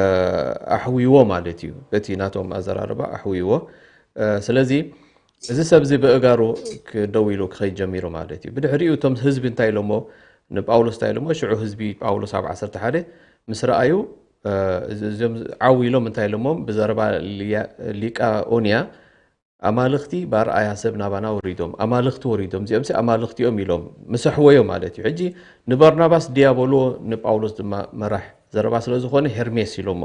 ኣሕውይዎ ማለት እዩ። በቲ ናቶም ኣዘራርባ ኣሕውይዎ። እ፣ ስለዚ እዚ ሰብ እዚ ብእጋሩ ክ-፣ ደው ኢሉ ክኸይድ ጀሚሩ ማለት እዩ። ብድሕሪኡ እቶም ህዝቢ እንታይ ኢሎሞ? ንጳውሎስ እንታይ ኢሎሞ? ሽዑ ህዝቢ ጳውሎስ ኣብ ዓሰርተ ሓደ ምስ ረኣዩ፣ እ፣ እዚ-፣ እዚኦም ዓው ኢሎም እንታይ ኢሎሞም? ብዘረባ ሊያ-፣ ሊቃኦንያ ኣማልኽቲ ብኣርኣያ ሰብ ናባና ወሪዶም፣ ኣማልኽቲ ወሪዶም፣ እዚኦምሲ ኣማልኽቲ እዮም ኢሎም ምሰሕወዮ ማለት እዩ። ሕጂ ንበርናባስ ድያበሎ፣ ንጳውሎስ ድማ መራሕ ዘረባ ስለ ዝኾነ ሄርሜስ ኢሎሞ።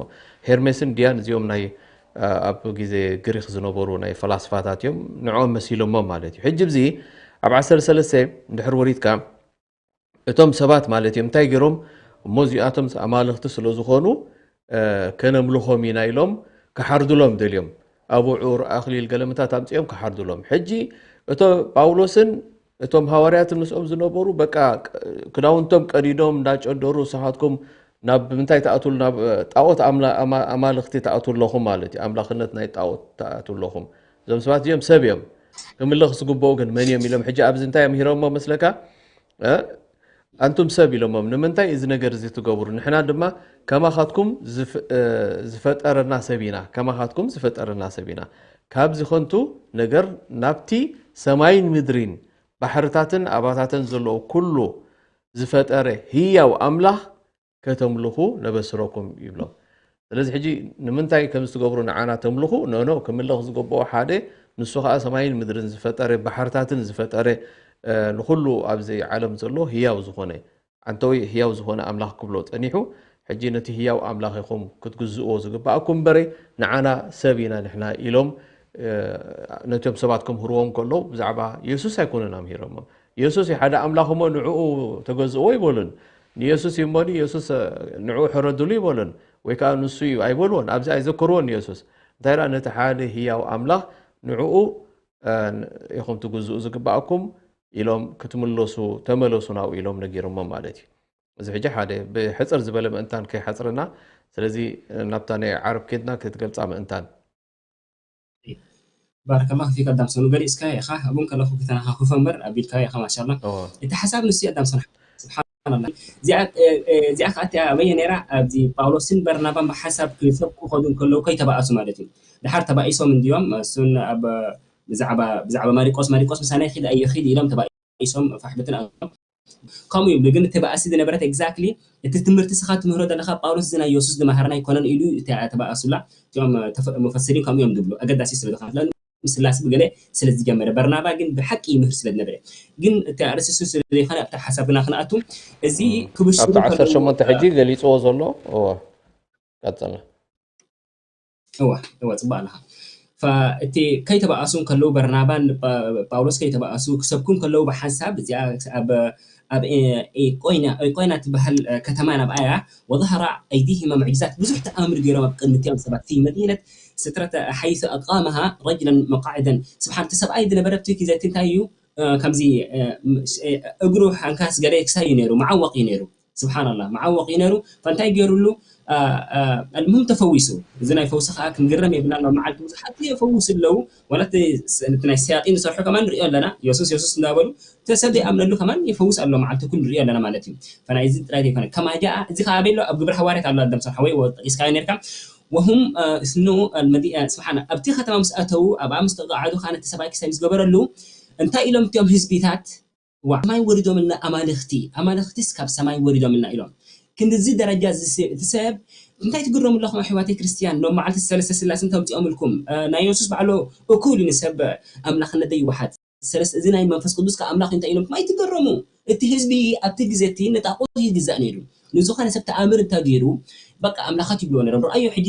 ሄርሜስን ድያን እዚኦም ናይ ኣብ ግዜ ግሪክ ዝነበሩ ናይ ፈላስፋታት እዮም፣ ንዕኦም መሲሎሞ ማለት እዩ። ሕጂ ብዚ ኣብ ዓሰርተ ሰለስተ እንድሕር ወሪድካ እቶም ሰባት ማለት እዮም እንታይ ገይሮም እሞ እዚኣቶም ኣማልኽቲ ስለ ዝኾኑ ከነምልኾም ኢና ኢሎም ክሓርዱሎም ደልዮም። ኣቡዑር ኣኽሊል ገለምታት ኣምፅኦም ክሓርዱሎም። ሕጂ እቶ ጳውሎስን እቶም ሃዋርያትን ምስኦም ዝነበሩ በቃ ክዳውንቶም ቀዲዶም እንዳጨደሩ ንስኻትኩም ናብ ምንታይ ትኣትሉ ናብ ጣዖት ኣማልኽቲ ትኣትዉ ኣለኹም ማለት እዩ። ኣምላኽነት ናይ ጣዖት ትኣትዉ ኣለኹም። እዞም ሰባት እዚኦም ሰብ እዮም። ክምለኽ ዝግብኦ ግን መን እዮም ኢሎም ሕጂ ኣብዚ እንታይ እዮም ሂሮሞ መስለካ? ኣንቱም ሰብ ኢሎሞም ንምንታይ እዚ ነገር እዚ ትገብሩ? ንሕና ድማ ከማኻትኩም ዝፈጠረና ሰብ ኢና፣ ከማኻትኩም ዝፈጠረና ሰብ ኢና። ካብዚ ከንቱ ነገር ናብቲ ሰማይን ምድሪን ባሕርታትን ኣባታተን ዘለዎ ኩሉ ዝፈጠረ ህያው ኣምላኽ ከተምልኹ ነበስረኩም ይብሎም። ስለዚ ሕጂ ንምንታይ ከምዚ ትገብሩ ንዓና ተምልኹ? ኖ ኖ፣ ክምለኽ ዝግብኦ ሓደ ንሱ ኸዓ ሰማይን ምድርን ዝፈጠረ ባሕርታትን ዝፈጠረ ንኹሉ ኣብዚ ዓለም ዘሎ ህያው ዝኾነ ኣንተወይ ህያው ዝኾነ ኣምላኽ ክብሎ ጸኒሑ። ሕጂ ነቲ ህያው ኣምላኽ ኢኹም ክትግዝእዎ ዝግብኣኩም እምበረ ንዓና ሰብ ኢና ንሕና ኢሎም ነቶም ሰባት ከምህርዎም ከለዉ ብዛዕባ የሱስ ኣይኮነን ኣምሂሮሞም። የሱስ እዩ ሓደ ኣምላኽ እሞ ንዕኡ ተገዝእዎ ይበሉን። ንየሱስ እዩ እሞ ንየሱስ ንዕኡ ሕረድሉ ይበሉን ወይ ከዓ ንሱ እዩ ኣይበልዎን። ኣብዚ ኣይዘከርዎን ንየሱስ። እንታይ ደኣ ነቲ ሓደ ህያው ኣምላኽ ንዕኡ ኢኹም ትግዝኡ ዝግባኣኩም ኢሎም ክትምለሱ ተመለሱ ናብኡ ኢሎም ነጊሮሞም ማለት እዩ። እዚ ሕጂ ሓደ ብሕፅር ዝበለ ምእንታን ከይሓፅረና፣ ስለዚ ናብታ ናይ ዓረብ ኬድና ክትገልፃ ምእንታን። ባረከላሁ ፊክ ኣዳም ሰኑ፣ ገሊጽካ ኢኻ ኣብኡ ከለኹ ክተነኻኽፎ እምበር ኣቢልካ ኢኻ ማሻላ። እቲ ሓሳብ ንሱ ኣዳም ሰኑ ስብሓንላ። እዚኣ ከኣ እቲኣ ኣበየ ነይራ ኣብዚ ጳውሎስን በርናባን ብሓሳብ ክሰብኩ ከዱ ከለዉ ከይተባእሱ ማለት እዩ። ድሓር ተባኢሶም እንድዮም እሱን ኣብ ብዛዕባ ብዛዕባ ማሪቆስ ማሪቆስ ምሳና ይኺድ ኣየኺድ ኢሎም ተባኢሶም ፋሕብትን ኣቶም ከምኡ ይብሉ። ግን እቲ ባእሲ ዝነበረት exactly እቲ ትምህርቲ ስኻ ትምህሮ ዘለኻ ጳውሎስ እዚ ናይ የሱስ ዝመሃረና ኣይኮነን ኢሉ ተባእሱላ። እቲኦም ሙፈስሪን ከምኡ እዮም ዝብሉ። ኣገዳሲ ስለ ዝኾነ ስላስ ብገለ ስለ ዝጀመረ በርናባ ግን ብሓቂ ይምህር ስለ ዝነበረ ግን እቲ ኣርእስሱ ስለ ዘይኮነ ኣብታ ሓሳብ ግና ክንኣቱ እዚ ክብሽሩ ኣብቲ ዓሰርተ ሸሞንተ ሕጂ ገሊፅዎ ዘሎ እወ ቀፅልና እወ እወ ጽቡቅ ኣለኻ። እቲ ከይተባኣሱ ከለዉ በርናባን ጳውሎስ ከይተባኣሱ ክሰብኩ ከለዉ ብሓንሳብ እዚኣ ኣብ ኣብ ኢቆይና ኢቆይና ትበሃል ከተማ ናብኣያ وظهر أيديهما معجزات ብዙሕ ተኣምር ገይሮም ኣብ ቅድሚ እቲኦም ሰባት في مدينة سترة حيث أقامها رجلا مقعدا ስብሓን እቲ ሰብኣይ ዝነበረ ኣብቲ ግዜ እቲ እንታይ እዩ ከምዚ እግሩ ሓንካስ ገለ ክሳይ እዩ ነይሩ መዓወቕ እዩ ነይሩ ስብሓንላ መዓወቕ እዩ ነይሩ ፈንታይ ገይሩሉ ኣልሙም ተፈዊሱ እዚ ናይ ፈውሲ ከዓ ክንግረም የብልና ኣሎ መዓልቲ ብዙሓት የፈውስ ኣለዉ ዋላ ናይ ሰያጢን ዝሰርሑ ከማን ንሪኦ ኣለና የሱስ የሱስ እንዳበሉ ሰብ ዘይኣምነሉ ከማን የፈውስ ኣሎ መዓልቲ ኩሉ ንሪኦ ኣለና ማለት እዩ ፈናይ እዚ ጥራይ ዘይኮነ ከማ ጃኣ እዚ ከዓ ኣበይ ኣሎ ኣብ ግብሪ ሃዋርያት ኣሎ ኣዳም ሰብሓ ወይ ጠቂስካዮ ነርካ وهم ስኑ ስብሓና ኣብቲ ከተማ ምስ ኣተዉ ኣብኣ ምስ ተቃዓዱ ከዓ ነቲ ሰብኣይ ክሳይ ምስ ገበረሉ እንታይ ኢሎም እቲኦም ህዝቢታት ሰማይ ወሪዶምልና ኣማልኽቲ ኣማልኽቲስ ካብ ሰማይ ወሪዶምልና ኢሎም ክንድዚ ደረጃ እቲ ሰብ እንታይ ትግረሙ ኣለኹም ኣሕዋተይ ክርስትያን ሎም መዓልቲ ሰለስተ ስላሴ እንተምፅኦምልኩም ናይ የሱስ ባዕሎ እኩል እዩ ንሰብ ኣምላኽነት ዘይወሓጥ ሰለስተ እዚ ናይ መንፈስ ቅዱስ ካብ ኣምላኽ እንታይ ኢሎም ኣይትገረሙ እቲ ህዝቢ ኣብቲ ግዜ እቲ ንጣቑ ይግዛእ ነይሩ ንዝኾነ ሰብ ተኣምር እንተገይሩ በቃ ኣምላኻት ይብልዎ ነሮም ረኣዮ ሕጂ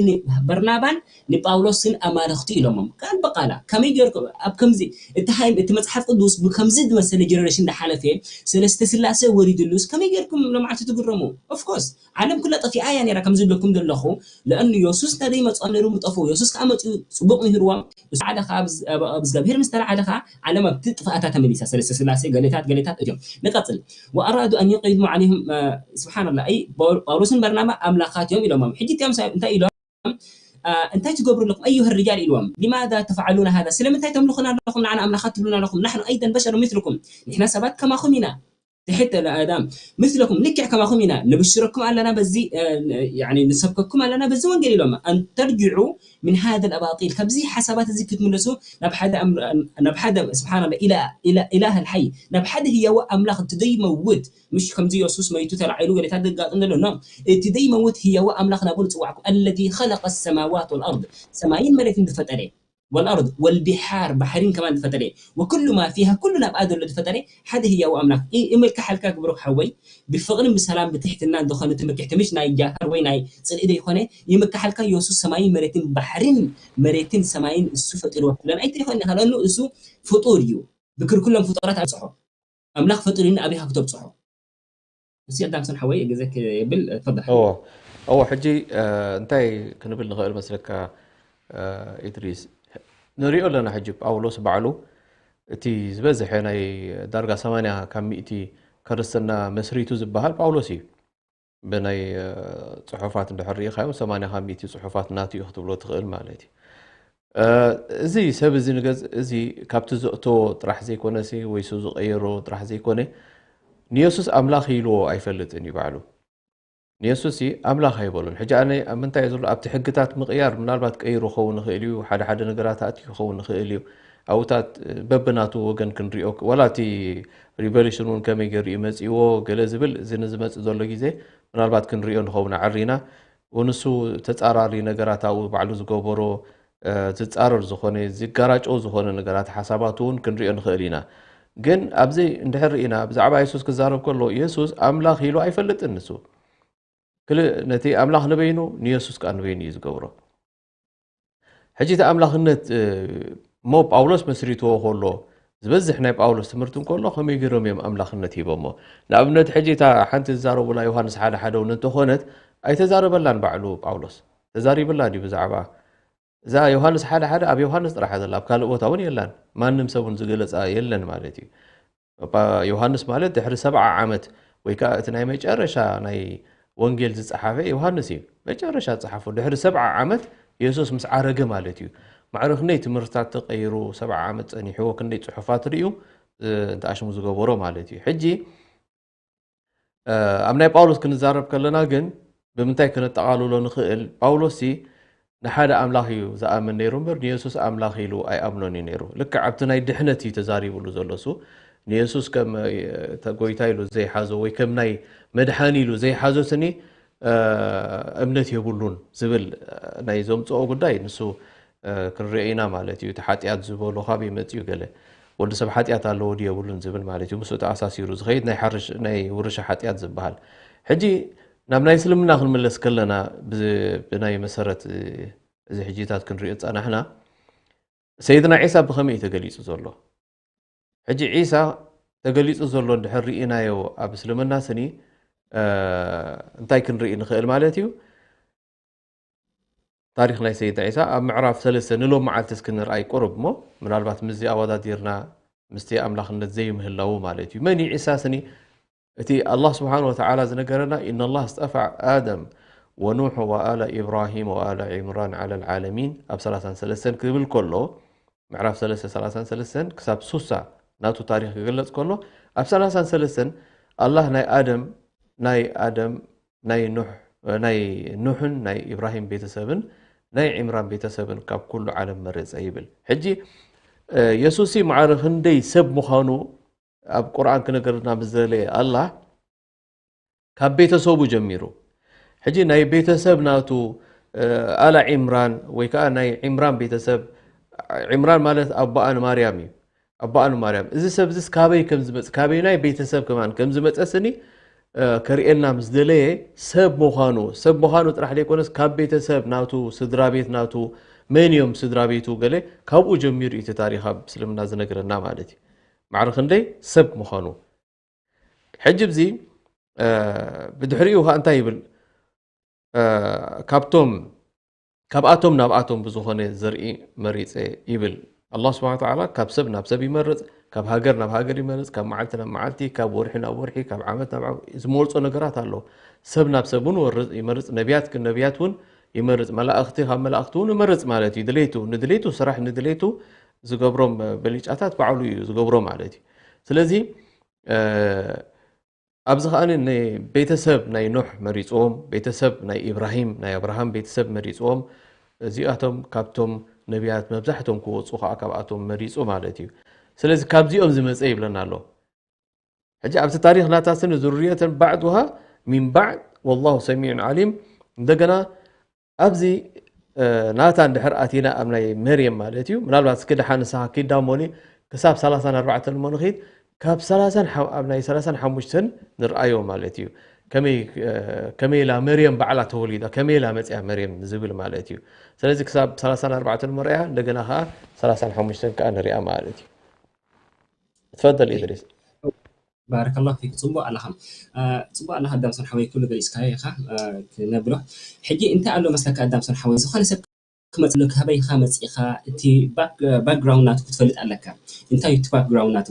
በርናባን ንጳውሎስን ኣማልኽቱ ኢሎሞም ቃል ብቃላ ከመይ ገይርኩም ኣብ ከምዚ እቲ ሃይም እቲ መጽሓፍ ቅዱስ ብከምዚ ዝመሰለ ጀነሬሽን ዝሓለፈ ሰለስተ ስላሴ ወሪድሉስ ከመይ ገይርኩም ሎምዓልቲ ትግረሙ ኦፍኮርስ ዓለም ኩላ ጠፊኣ እያ ነራ ከም ዝብለኩም ዘለኹ ለእኑ የሱስ እንተ ዘይመፅኦም ነይሩ ምጠፍኡ የሱስ ከዓ መፅኡ ፅቡቅ ምሂርዎም እሱ ሓደ ከዓ እግዚኣብሄር ምስ ተላዓለ ከዓ ዓለም ኣብቲ ጥፍኣታ ተመሊሳ ሰለስተ ስላሴ ገሌታት ገሌታት እዮም ንቀፅል وأرادوا أن يقيموا عليهم سبحان الله أي ጳውሎስን በርናባ ኣምላኻት እዮም ኢሎሞም ሕጂ እቲኦም እንታይ ኢሎም እንታይ ትገብሩ ኣለኹም أيها الرجال ኢልዎም لماذا تفعلون هذا ስለምንታይ ተምልኹና ኣለኹም ንዓና ኣምላኻት ትብሉና ኣለኹም نحن أيضا بشر مثلكم ንሕና ሰባት ከማኹም ኢና ትሕት ኣዳም مثلكم ልክዕ ከማኹም ኢና ንብሽረኩም ኣለና በዚ ንሰብከኩም ኣለና በዚ ወንጌል ኢሎም أن ترجعوا من هذا الأباطيل ካብዚ ሓሳባት እዚ ክትምለሱ ናብ ሓደ ናብ ሓደ سبحان الله إله الحي ናብ ሓደ ህያዊ ኣምላኽ ትደይመውት ምሽ ከምዚ የሱስ መይቱ ተላዒሉ ገሌታት ዘጋጥም ዘሎ ኖ እቲ ዘይመውት ህያዊ ኣምላኽ ናብኡ ንፅዋዕኩም الذي خلق السماوات والأرض ሰማይን መሬትን ዝፈጠረ والأرض والبحار ባሕሪን ከማን ዝፈጠረ وكل ما فيها ኩሉ ናብኣ ዘሎ ዝፈጠረ ሓደ ህያው ኣምላኽ ይ- ይምልክሓልካ ክብሩክ ሓወይ ብፍቕርን ብሰላም ብትሕትና ዝኾነ ትምክሕቲ ምሽ ናይ ጃሃር ወይ ናይ ጽልኢ ዘይኮነ ይምክሓልካ የሱስ ሰማይን መሬትን ባሕሪን መሬትን ሰማይን እሱ ፈጢርዎ ኩለን ኣይትይኮን ኢኻ ለኑ እሱ ፍጡር እዩ ብክልኩሎም ፍጡራት ኣብጽሖ ኣምላኽ ፈጢሩኒ ኣበይ ኢኻ ክተብጽሖ እሱ ኣዳምሰን ሓወይ ግዜ የብል ተፈضل እዎ እዎ ሕጂ እንታይ ክንብል ንኽእል መስለካ ኢድሪስ ንሪኦ ኣለና ሕጂ ጳውሎስ ባዕሉ እቲ ዝበዝሐ ናይ ዳርጋ ሰማንያ ካብ ሚእቲ ክርስትና መስሪቱ ዝበሃል ጳውሎስ እዩ ብናይ ፅሑፋት እንድሕር ርኢኻዮም ሰማንያ ካብ ሚእቲ ፅሑፋት ናቱ እዩ ክትብሎ ትኽእል ማለት እዩ እዚ ሰብ እዚ ንገዝ እዚ ካብቲ ዘእተዎ ጥራሕ ዘይኮነሲ ወይ ሱ ዝቀየሮ ጥራሕ ዘይኮነ ንየሱስ ኣምላኽ ኢልዎ ኣይፈልጥን እዩ ባዕሉ ንየሱስ ኣምላኽ ኣይበሉን ሕጂ ኣነ ኣብ ምንታይ ዘሎ ኣብቲ ሕግታት ምቕያር ምናልባት ቀይሩ ክኸውን ይኽእል እዩ ሓደ ሓደ ነገራት ኣትዩ ክኸውን ይኽእል እዩ ኣብታት በብናቱ ወገን ክንሪኦ ወላ እቲ ሪቨሉሽን እውን ከመይ ገይሩ እዩ መፂዎ ገለ ዝብል እዚ ንዝመፅእ ዘሎ ግዜ ምናልባት ክንሪኦ ንኸውን ዓሪና ንሱ ተፃራሪ ነገራት ኣብኡ ባዕሉ ዝገበሮ ዝፃረር ዝኾነ ዝጋራጨው ዝኾነ ነገራት ሓሳባት እውን ክንሪኦ ንኽእል ኢና ግን ኣብዚ እንድሕር ርኢና ብዛዕባ የሱስ ክዛረብ ከሎ የሱስ ኣምላኽ ኢሉ ኣይፈልጥን ንሱ ክልእ ነቲ ኣምላኽ ንበይኑ ንየሱስ ከዓ ንበይኑ እዩ ዝገብሮ ሕጂ እቲ ኣምላኽነት እሞ ጳውሎስ መስሪትዎ ከሎ ዝበዝሕ ናይ ጳውሎስ ትምህርቲ እንከሎ ከመይ ገይሮም እዮም ኣምላኽነት ሂቦሞ ንኣብነት ሕጂ እታ ሓንቲ ዝዛረቡላ ዮሃንስ ሓደ ሓደ እውን እንተኾነት ኣይተዛረበላን ባዕሉ ጳውሎስ ተዛሪብላ ድዩ ብዛዕባ እዛ ዮሃንስ ሓደ ሓደ ኣብ ዮሃንስ ጥራሕ ዘላ ኣብ ካልእ ቦታ እውን የላን ማንም ሰብ እውን ዝገለፃ የለን ማለት እዩ ዮሃንስ ማለት ድሕሪ ሰብዓ ዓመት ወይ ከዓ እቲ ናይ መጨረሻ ናይ ወንጌል ዝፀሓፈ ዮሃንስ እዩ መጨረሻ ዝፀሓፎ ድሕሪ ሰብዓ ዓመት የሱስ ምስ ዓረገ ማለት እዩ ማዕረ ክንደይ ትምህርትታት ተቀይሩ ሰብዓ ዓመት ፀኒሕዎ ክንደይ ፅሑፋት ርእዩ እንተኣሽሙ ዝገበሮ ማለት እዩ ሕጂ ኣብ ናይ ጳውሎስ ክንዛረብ ከለና ግን ብምንታይ ክነጠቓልሎ ንኽእል ጳውሎስ ንሓደ ኣምላኽ እዩ ዝኣምን ነይሩ እምበር ንየሱስ ኣምላኽ ኢሉ ኣይኣምኖን እዩ ነይሩ ልክዕ ኣብቲ ናይ ድሕነት እዩ ተዛሪብሉ ዘሎ እሱ ንየሱስ ከም ጎይታ ኢሉ ዘይሓዞ ወይ ከም ናይ መድሓኒ ኢሉ ዘይሓዞ ስኒ እምነት የብሉን ዝብል ናይ ዘምፅኦ ጉዳይ ንሱ ክንሪኦ ኢና ማለት እዩ። እቲ ሓጢኣት ዝበሎ ካበይ መፂኡ ገለ ወዲ ሰብ ሓጢኣት ኣለዎ ድዩ የብሉን ዝብል ማለት እዩ። ምስኡ ተኣሳሲሩ ዝኸይድ ናይ ሓርሽ ናይ ውርሻ ሓጢኣት ዝበሃል። ሕጂ ናብ ናይ እስልምና ክንምለስ ከለና ብ- ብናይ መሰረት እዚ ሕጂታት ክንሪኦ ዝፀናሕና ሰይድና ዒሳ ብኸመይ እዩ ተገሊፁ ዘሎ? ሕጂ ዒሳ ተገሊፁ ዘሎ እንድሕር ርኢናዮ ኣብ እስልምና ስኒ እንታይ ክንርኢ ንኽእል ማለት እዩ? ታሪክ ናይ ሰይድና ዒሳ ኣብ ምዕራፍ ሰለስተ ንሎም መዓልቲ እስክንርኣይ ቁሩብ እሞ ምናልባት ምስዚ ኣወዳዲርና ምስቲ ኣምላኽነት ዘይምህላዉ ማለት እዩ። መን እዩ ዒሳ ስኒ? እቲ ኣላህ ስብሓን ወተዓላ ዝነገረና إن الله اصطفى آدم ونوح وآل إبراهيم وآل عمران على العالمين ኣብ ሰላሳን ሰለስተን ክብል ከሎ ምዕራፍ ሰለስተ ሰላሳን ሰለስተን ክሳብ ሱሳ ናቱ ታሪክ ክግለፅ ከሎ ኣብ ሰላሳን ሰለስተን ኣላህ ናይ ኣደም ናይ ኣደም ናይ ኑሕ ናይ ኑሕን ናይ ኢብራሂም ቤተሰብን ናይ ዒምራን ቤተሰብን ካብ ኩሉ ዓለም መረፀ ይብል። ሕጂ የሱስ ማዕረ ክንደይ ሰብ ምዃኑ ኣብ ቁርኣን ክነገርና ምስ ደለየ ኣላህ ካብ ቤተሰቡ ጀሚሩ ሕጂ ናይ ቤተሰብ ናቱ ኣላ ዒምራን ወይ ከዓ ናይ ዒምራን ቤተሰብ ዒምራን ማለት ኣቦኣ ንማርያም እዩ ኣቦኣ ንማርያም እዚ ሰብ ዝስ ካበይ ከም ዝመፅ ካበይ ናይ ቤተሰብ ከማን ከም ዝመፀ ስኒ ከርእየልና ምስ ደለየ ሰብ ምዃኑ ሰብ ምዃኑ ጥራሕ ዘይኮነስ ካብ ቤተሰብ ናቱ ስድራ ቤት ናቱ መን እዮም ስድራ ቤቱ ገለ ካብኡ ጀሚሩ እዩ እቲ ታሪክ ኣብ እስልምና ዝነግረና ማለት እዩ ማዕረ ክንደይ ሰብ ምዃኑ ሕጂ ብዚ ብድሕሪኡ ከዓ እንታይ ይብል ካብቶም ካብኣቶም ናብኣቶም ብዝኾነ ዘርኢ መሪፀ ይብል ኣላህ ስብሓን ወተዓላ ካብ ሰብ ናብ ሰብ ይመርፅ ካብ ሃገር ናብ ሃገር ይመርፅ ካብ መዓልቲ ናብ መዓልቲ ካብ ወርሒ ናብ ወርሒ ካብ ዓመት ናብ ዓመት ዝመርፆ ነገራት ኣሎ ሰብ ናብ ሰብ እውን ይመርፅ ነቢያት ግን ነቢያት እውን ይመርፅ መላእክቲ ካብ መላእክቲ እውን ይመርፅ ማለት እዩ ድሌቱ ንድሌቱ ስራሕ ንድሌቱ ዝገብሮም በሊጫታት ባዕሉ እዩ ዝገብሮ ማለት እዩ ስለዚ ኣብዚ ከኣ ንቤተሰብ ናይ ኖሕ መሪፅዎም ቤተሰብ ናይ ኢብራሂም ናይ ኣብርሃም ቤተሰብ መሪፅዎም እዚኣቶም ካብቶም ነቢያት መብዛሕቶም ክወፁ ከዓ ካብኣቶም መሪፁ ማለት እዩ ስለዚ ካብዚኦም ዝመፀ ይብለና ኣሎ ሕጂ ኣብቲ ታሪክ ናታ ስኒ ዝርየተን ባዕዱሃ ሚን ባዕድ ወላሁ ሰሚዑን ዓሊም እንደገና ኣብዚ ናታ እንድሕር ኣቲና ኣብ ናይ መርየም ማለት እዩ። ምናልባት እስኪ ደሓን ንስኻ ኪድ ዳሞኒ ክሳብ ሰላሳን ኣርባዕተን እሞ ንኺድ፣ ካብ ሰላሳን ሓ- ኣብ ናይ ሰላሳን ሓሙሽተን ንርኣዮ ማለት እዩ። ከመይ ከመይ ኢላ መርየም ባዕላ ተወሊዳ፣ ከመይ ኢላ መፅያ መርየም ዝብል ማለት እዩ። ስለዚ ክሳብ ሰላሳን ኣርባዕተን መርኣያ፣ እንደገና ከዓ ሰላሳን ሓሙሽተን ከዓ ንሪኣ ማለት እዩ። ትፈደል ኢድሪስ። ባረከላሁ ፊክ። ፅቡቅ ኣለኻ። ፅቡቅ ኣለኻ ኣዳምሶን ሓወይ፣ ኩሉ ገሊፅካዮ ኢኻ ክነብሎ። ሕጂ እንታይ ኣሎ መስለካ ኣዳምሶን ሓወይ፣ ዝኾነ ሰብ ክመፅለካ፣ ካበይ ኢኻ መፂኻ፣ እቲ ባክግራውንድ ናቱ ክትፈልጥ ኣለካ። እንታይ እቲ ባክግራውንድ ናቱ?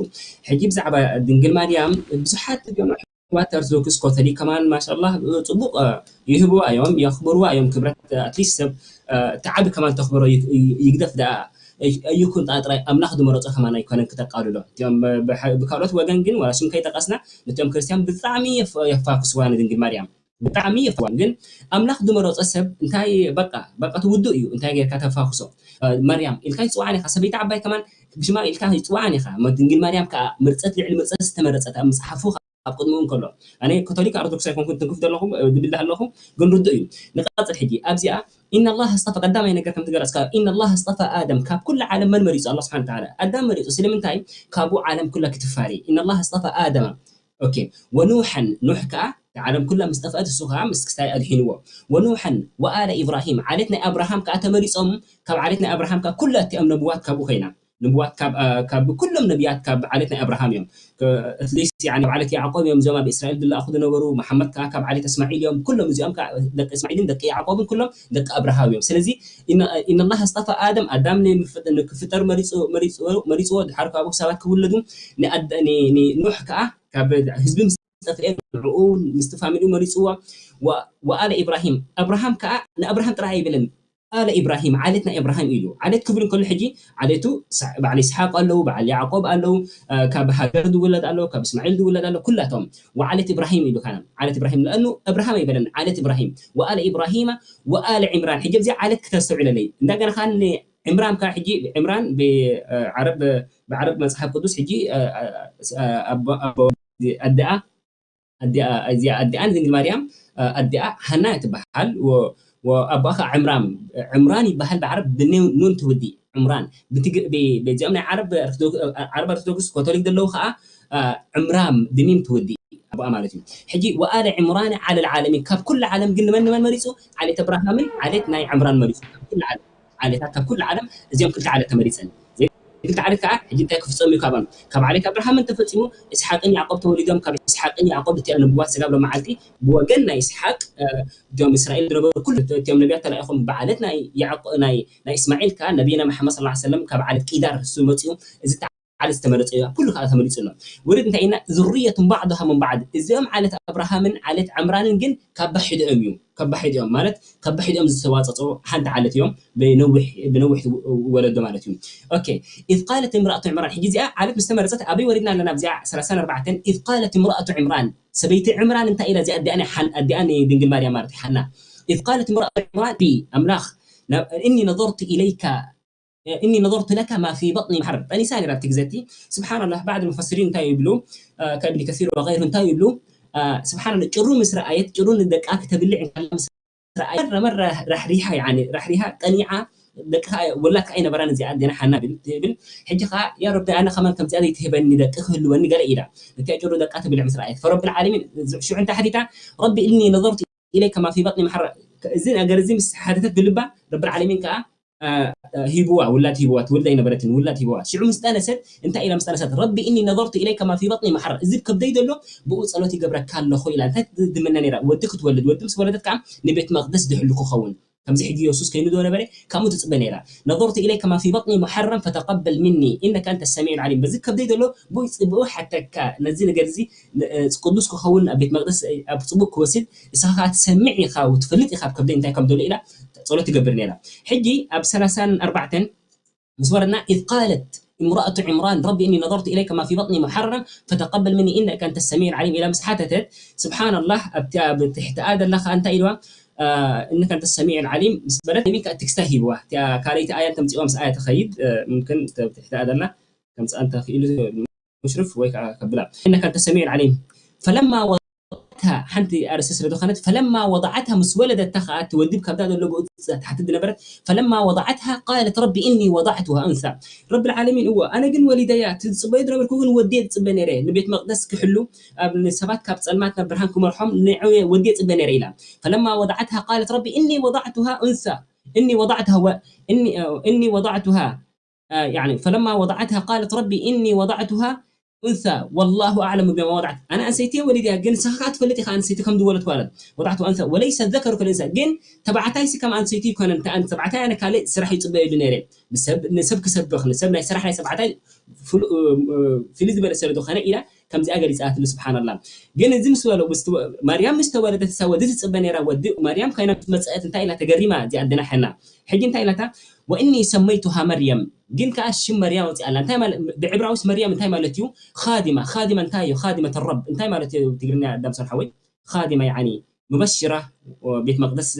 ሕጂ ብዛዕባ ድንግል ማርያም ብዙሓት ገምዕዋት ኦርቶዶክስ ኮቶሊክ ከማን ማሻላ ፅቡቅ ይህብዋ እዮም፣ የኽብርዋ እዮም። ክብረት ኣትሊስት ሰብ እቲ ዓቢ ከማን ተኽብሮ ይግደፍ ደኣ ኣይኩን ጥራይ ኣምላኽ ዝመረፆ ከማን ኣይኮነን ክተቃልሎ። እቲኦም ብካልኦት ወገን ግን ዋላ ሽም ከይጠቀስና ነቲኦም ክርስቲያን ብጣዕሚ የፋክስዋ ንድንግል ማርያም ብጣዕሚ የፍዋ። ግን ኣምላኽ ዝመረፆ ሰብ እንታይ በቃ በቃ ትውድእ እዩ። እንታይ ጌርካ ተፋክሶ ማርያም ኢልካ ይፅዋዕን ኢኻ። ሰበይቲ ዓባይ ከማን ብሽማ ኢልካ ይፅዋዕን ኢኻ። ድንግል ማርያም ከዓ ምርፀት ልዕሊ ምርፀት ዝተመረፀት ኣብ መፅሓፉ ኣብ ቅድሚኡ እንከሎ ኣነ ኮቶሊክ ኣርቶዶክስ ኣይኮንኩን ትንክፍ ዘለኹ ዝብል ኣለኹ። ግን ርዱእ እዩ። ንቐፅል ሕጂ ኣብዚኣ إن الله اصطفى ቀዳማይ ነገር ከም ትገለጽካ إن الله اصطفى آدم ካብ ኩሉ ዓለም መን መሪጹ ኣላ ስብሓን ተዓላ ኣዳም መሪጹ። ስለምንታይ ካብኡ ዓለም ኩላ ክትፋሪ إن الله اصطفى آدم ኦኬ ወኑሐን ኑሕ ከዓ ዓለም ኩላ ምስ ጠፍአት እሱ ከዓ ምስ ክስታይ ኣድሒንዎ ወኑሐን ወኣለ ኢብራሂም ዓሌት ናይ ኣብርሃም ከዓ ተመሪፆም ካብ ዓሌት ናይ ኣብርሃም ከዓ ኩላ እቲኦም ነብዋት ካብኡ ኮይና ንብዋት ካብ ካብ ኩሎም ነቢያት ካብ ዓሌት ናይ ኣብርሃም እዮም እትሊስ ዓሌት ያዕቆብ እዮም እዞም ኣብ እስራኤል ዝለኣኹ ዝነበሩ መሓመድ ከዓ ካብ ዓሌት እስማዒል እዮም ኩሎም እዚኦም ከዓ ደቂ እስማዒልን ደቂ ያዕቆብን ኩሎም ደቂ ኣብርሃም እዮም ስለዚ إن الله اصطفى آدم ኣዳም ንክፍጠር መሪፅዎ ድሓር ካብኡ ሰባት ክውለዱ ንኑሕ ከዓ ካብ ህዝቢ ምስ ጠፍኤ ንዕኡ ምስቲ ፋሚሊኡ መሪፅዎ ወኣለ ኢብራሂም ኣብርሃም ከዓ ንኣብርሃም ጥራሕ ኣይበለን ኣለ ኢብራሂም ዓሌት ናይ ኢብራሂም ኢሉ ዓሌት ክብል እንከሎ ሕጂ ዓሌቱ በዓል ይስሓቅ ኣለዉ በዓል ያዕቆብ ኣለዉ ካብ ሃገር ዝውለድ ኣለዉ ካብ እስማዒል ዝውለድ ኣለዉ ኩላቶም ወዓሌት ኢብራሂም ኢሉ ካና ዓሌት ኢብራሂም ለእኑ እብርሃም ኣይበለን ዓሌት ኢብራሂም ወኣለ ኢብራሂማ ወኣለ ዕምራን ሕጂ ኣብዚ ዓሌት ክተስተውዕለለይ እንደገና ከዓ ዕምራን ከዓ ሕጂ ዕምራን ብዓረብ ብዓረብ መፅሓፍ ቅዱስ ሕጂ ኣቦ ኣዲኣ ኣዲኣ እዚኣ ኣዲኣ ንድንግል ማርያም ኣዲኣ ሃና ትበሃል ወኣቦኣ ከዓ ዕምራም ዕምራን ይበሃል ብዓረብ ብኑን ትውዲ ዕምራን በዚኦም ናይ ዓረብ ዓረብ ኦርቶዶክስ ኮቶሊክ ዘለዉ ከዓ ዕምራም ብሚም ትውዲ ኣቦኣ ማለት እዩ ሕጂ ወኣለ ዕምራን ዓለ ልዓለሚን ካብ ኩሉ ዓለም ግን ንመን ንመን መሪፁ ዓሌት ኣብርሃምን ዓሌት ናይ ዕምራን መሪፁ ካብ ኩሉ ዓለም ዓሌታት ካብ ኩሉ ዓለም እዚኦም ክልተ ዓሌት ተመሪፀን ክልተ ዓሌት ከዓ ሕጂ እንታይ ክፍፀም እዩ ካብኦም ካብ ዓሌት ኣብርሃምን ተፈፂሙ እስሓቅን ያዕቆብ ተወሊዶም ካብ እስሓቅን ያዕቆብ እቲኣ ንብዋት ስጋብ ሎመዓልቲ ብወገን ናይ እስሓቅ እቶም እስራኤል ዝነበሩ ኩሉ እቲኦም ነቢያት ተላኢኹም ብዓለት ናይ ያዕቆ ናይ ናይ እስማዒል ከዓ ነቢና መሓመድ ስለ ሰለም ካብ ዓለት ቂዳር እሱ መፅኡ እዚ ዓለት ዝተመረፀ እዩ ኩሉ ከዓ ተመሪፁ ኣሎ ውርድ እንታይ ኢና ዝርየቱን ባዕዱሃ ምን ባዕድ እዚኦም ዓለት ኣብርሃምን ዓለት ዕምራንን ግን ካብ ባሒድኦም እዩ ካብ ባሒድኦም ማለት ካብ ባሒድኦም ዝተዋፀፀ ሓንቲ ዓለት እዮም ብነዊሕ ብነዊሕ ወለዶ ማለት እዩ ኦኬ إذ قالت امرأة عمران ሕጂ እዚኣ ዓለት ምስ ተመረፀት ኣበይ ወሪድና ኣለና ኣብዚኣ ሰላሳን ኣርባዕተን إذ قالت امرأة عمران ሰበይቲ ዕምራን እንታይ ኢላ እዚኣ ኣዲኣ ናይ ሓን ኣዲኣ ናይ ድንግል ማርያም ማለት ሓና إذ قالت امرأة عمران ቢ ኣምላኽ إني نظرت إليك إني نظرت لك ما في بطني محرر ጠኒሳ ነራ ኣብቲ ግዜ እቲ سبحان الله بعض المفسرين እንታይ ይብሉ كابن كثير وغيره እንታይ ይብሉ سبحان الله ጭሩ ምስ ረኣየት ጭሩ ንደቃ ክተብልዕ እንከላ ምስ ረኣየት መረ ራሕሪሓ يعني ራሕሪሓ ቀኒዓ ደቅኻ ወላድ ከዓ ይነበራን እዚኣ ኣዴና ሓና ብል ትብል ሕጂ ከዓ ያ ረቢ ኣነ ከማን ከምዚኣ ዘይትህበኒ ደቂ ክህልወኒ ገለ ኢላ እቲኣ ጭሩ ደቃ ትብልዕ ምስ ረኣየት فرب العالمين ሽዑ እንታይ ሓቲታ رب إني نظرت إليك ما في بطني محرر እዚ ነገር እዚ ምስ ሓተተት ብልባ ረቢ العالمين ከዓ ሂብዋ ውላድ ሂብዋ ትውልድ ኣይነበረትን ውላድ ሂብዋ ሽዑ ምስ ጠነሰት እንታይ ኢላ ምስ ጠነሰት ረቢ እኒ ነظርቱ ኢለይከ ማ ፊ በጥኒ መሓረር እዚ ከብደይ ዘሎ ብኡ ፀሎት ይገብረካ ኣለኹ ኢላ እንታይ ትምነ ነይራ ወዲ ክትወልድ ወዲ ምስ ወለደት ከዓ ንቤት መቅደስ ድሕሉ ክኸውን ከምዚ ሕጂ የሱስ ከይኑ ዶ ነበረ ከምኡ ትፅበ ነይራ ነظርቱ ኢለይከ ማ ፊ በጥኒ መሓረረን ፈተቀበል ምኒ ኢነከ ኣንተ ሰሚዕ ዓሊም በዚ ከብደይ ዘሎ ብኡ ሓተካ ነዚ ነገር እዚ ቅዱስ ክኸውን ኣብ ቤት መቅደስ ኣብ ፅቡቅ ክወስድ ንስኻ ከዓ ትሰምዕ ኢኻ ትፈልጥ ኢኻ ኣብ ከብደይ እንታይ ከም ዘሎ ኢላ ፀሎት ትገብር ነይራ ሕጂ ኣብ ሰላሳን ኣርባዕተን ምስ ወረድና إذ قالت امرأة عمران رب إني نظرت إليك ما في بطني محررا فتقبل مني إنك أنت السميع العليم إلى ምስ ሓተተት سبحان الله ኣብቲ ኣብ ትሕቲ ኣያ ዘላ ከዓ እንታይ ኢልዋ إنك أنت السميع العليم ምስ በለት ሚካ ትክስታ ሂብዋ ካልይቲ ኣያ ተምፅእዋ ምስ ኣያ ተኸይድ ممكن ትሕቲ ኣያ ዘላ ከምፅኣ እንተኽኢሉ مشرف ወይ ከዓ ከብላ إنك أنت السميع العليم فلما ሓንቲ ኣርእስቲ ስለ ዝኾነት ፈለማ ወضعتها ምስ ወለደታ ከኣ እቲ ወዲ ካብታ ዘሎ ብኡ ትሓትት ዝነበረት ፈለማ وضعتها قالت رب إني وضعتها أنثى ረብ العالمين እዎ ኣነ ግን ወሊደያ ትጽበዮ ዝነበርኩ ግን ወዲ እየ ዝጽበ ነይረ ንቤት መቅደስ ክሕሉ ኣብ ንሰባት ካብ ጸልማት ናብ ብርሃን ክመርሖም ንዕ ወዲ እየ ጽበ ነይረ ኢላ ፈለማ وضعتها قالت رب إني وضعتها أنثى إني وضعتها و إني إني وضعتها يعني فلما وضعتها قالت رب إني وضعتها أنثى والله أعلم بما وضعت ኣነ ኣንሰይቲ ወሊድያ ግን ንስኻ ከዓ ትፈልጥ ኢኻ ኣንሰይቲ ከም ዝወለድኩ ማለት وضعتها أنثى وليس الذكر كالأنثى ግን ተባዕታይ ሲ ከም ኣንሰይቲ ይኮነን ተባዕታይ ኣነ ካልእ ስራሕ ይፅበየሉ ነይረ ንሰብ ክሰብኽ ንሰብ ናይ ስራሕ ናይ ተባዕታይ ፍልይ ዝበለ ስለ ዝኾነ ኢላ ከምዚኣ ገሊፃትሉ ስብሓንላ ግን እዚ ምስ በሎ ማርያም ምስ ተወለደት እሳ ወዲ ትፅበ ነይራ ወዲ ማርያም ኮይና ምስ መፀአት እንታይ ኢላ ተገሪማ እዚኣ ኣደና ሓና ሕጂ እንታይ ኢላታ وإني سميتها مريم ግን ከዓ ሽም መርያም ኣውፅኣላ እንታይ ማለት ብዕብራዊስ መርያም እንታይ ማለት እዩ ኻዲማ ኻዲማ እንታይ እዩ ኻዲመት ረብ እንታይ ማለት እዩ ትግርኛ ዳምሶን ሓወይ ኻዲማ ያኒ ሙበሽራ ቤት መቅደስ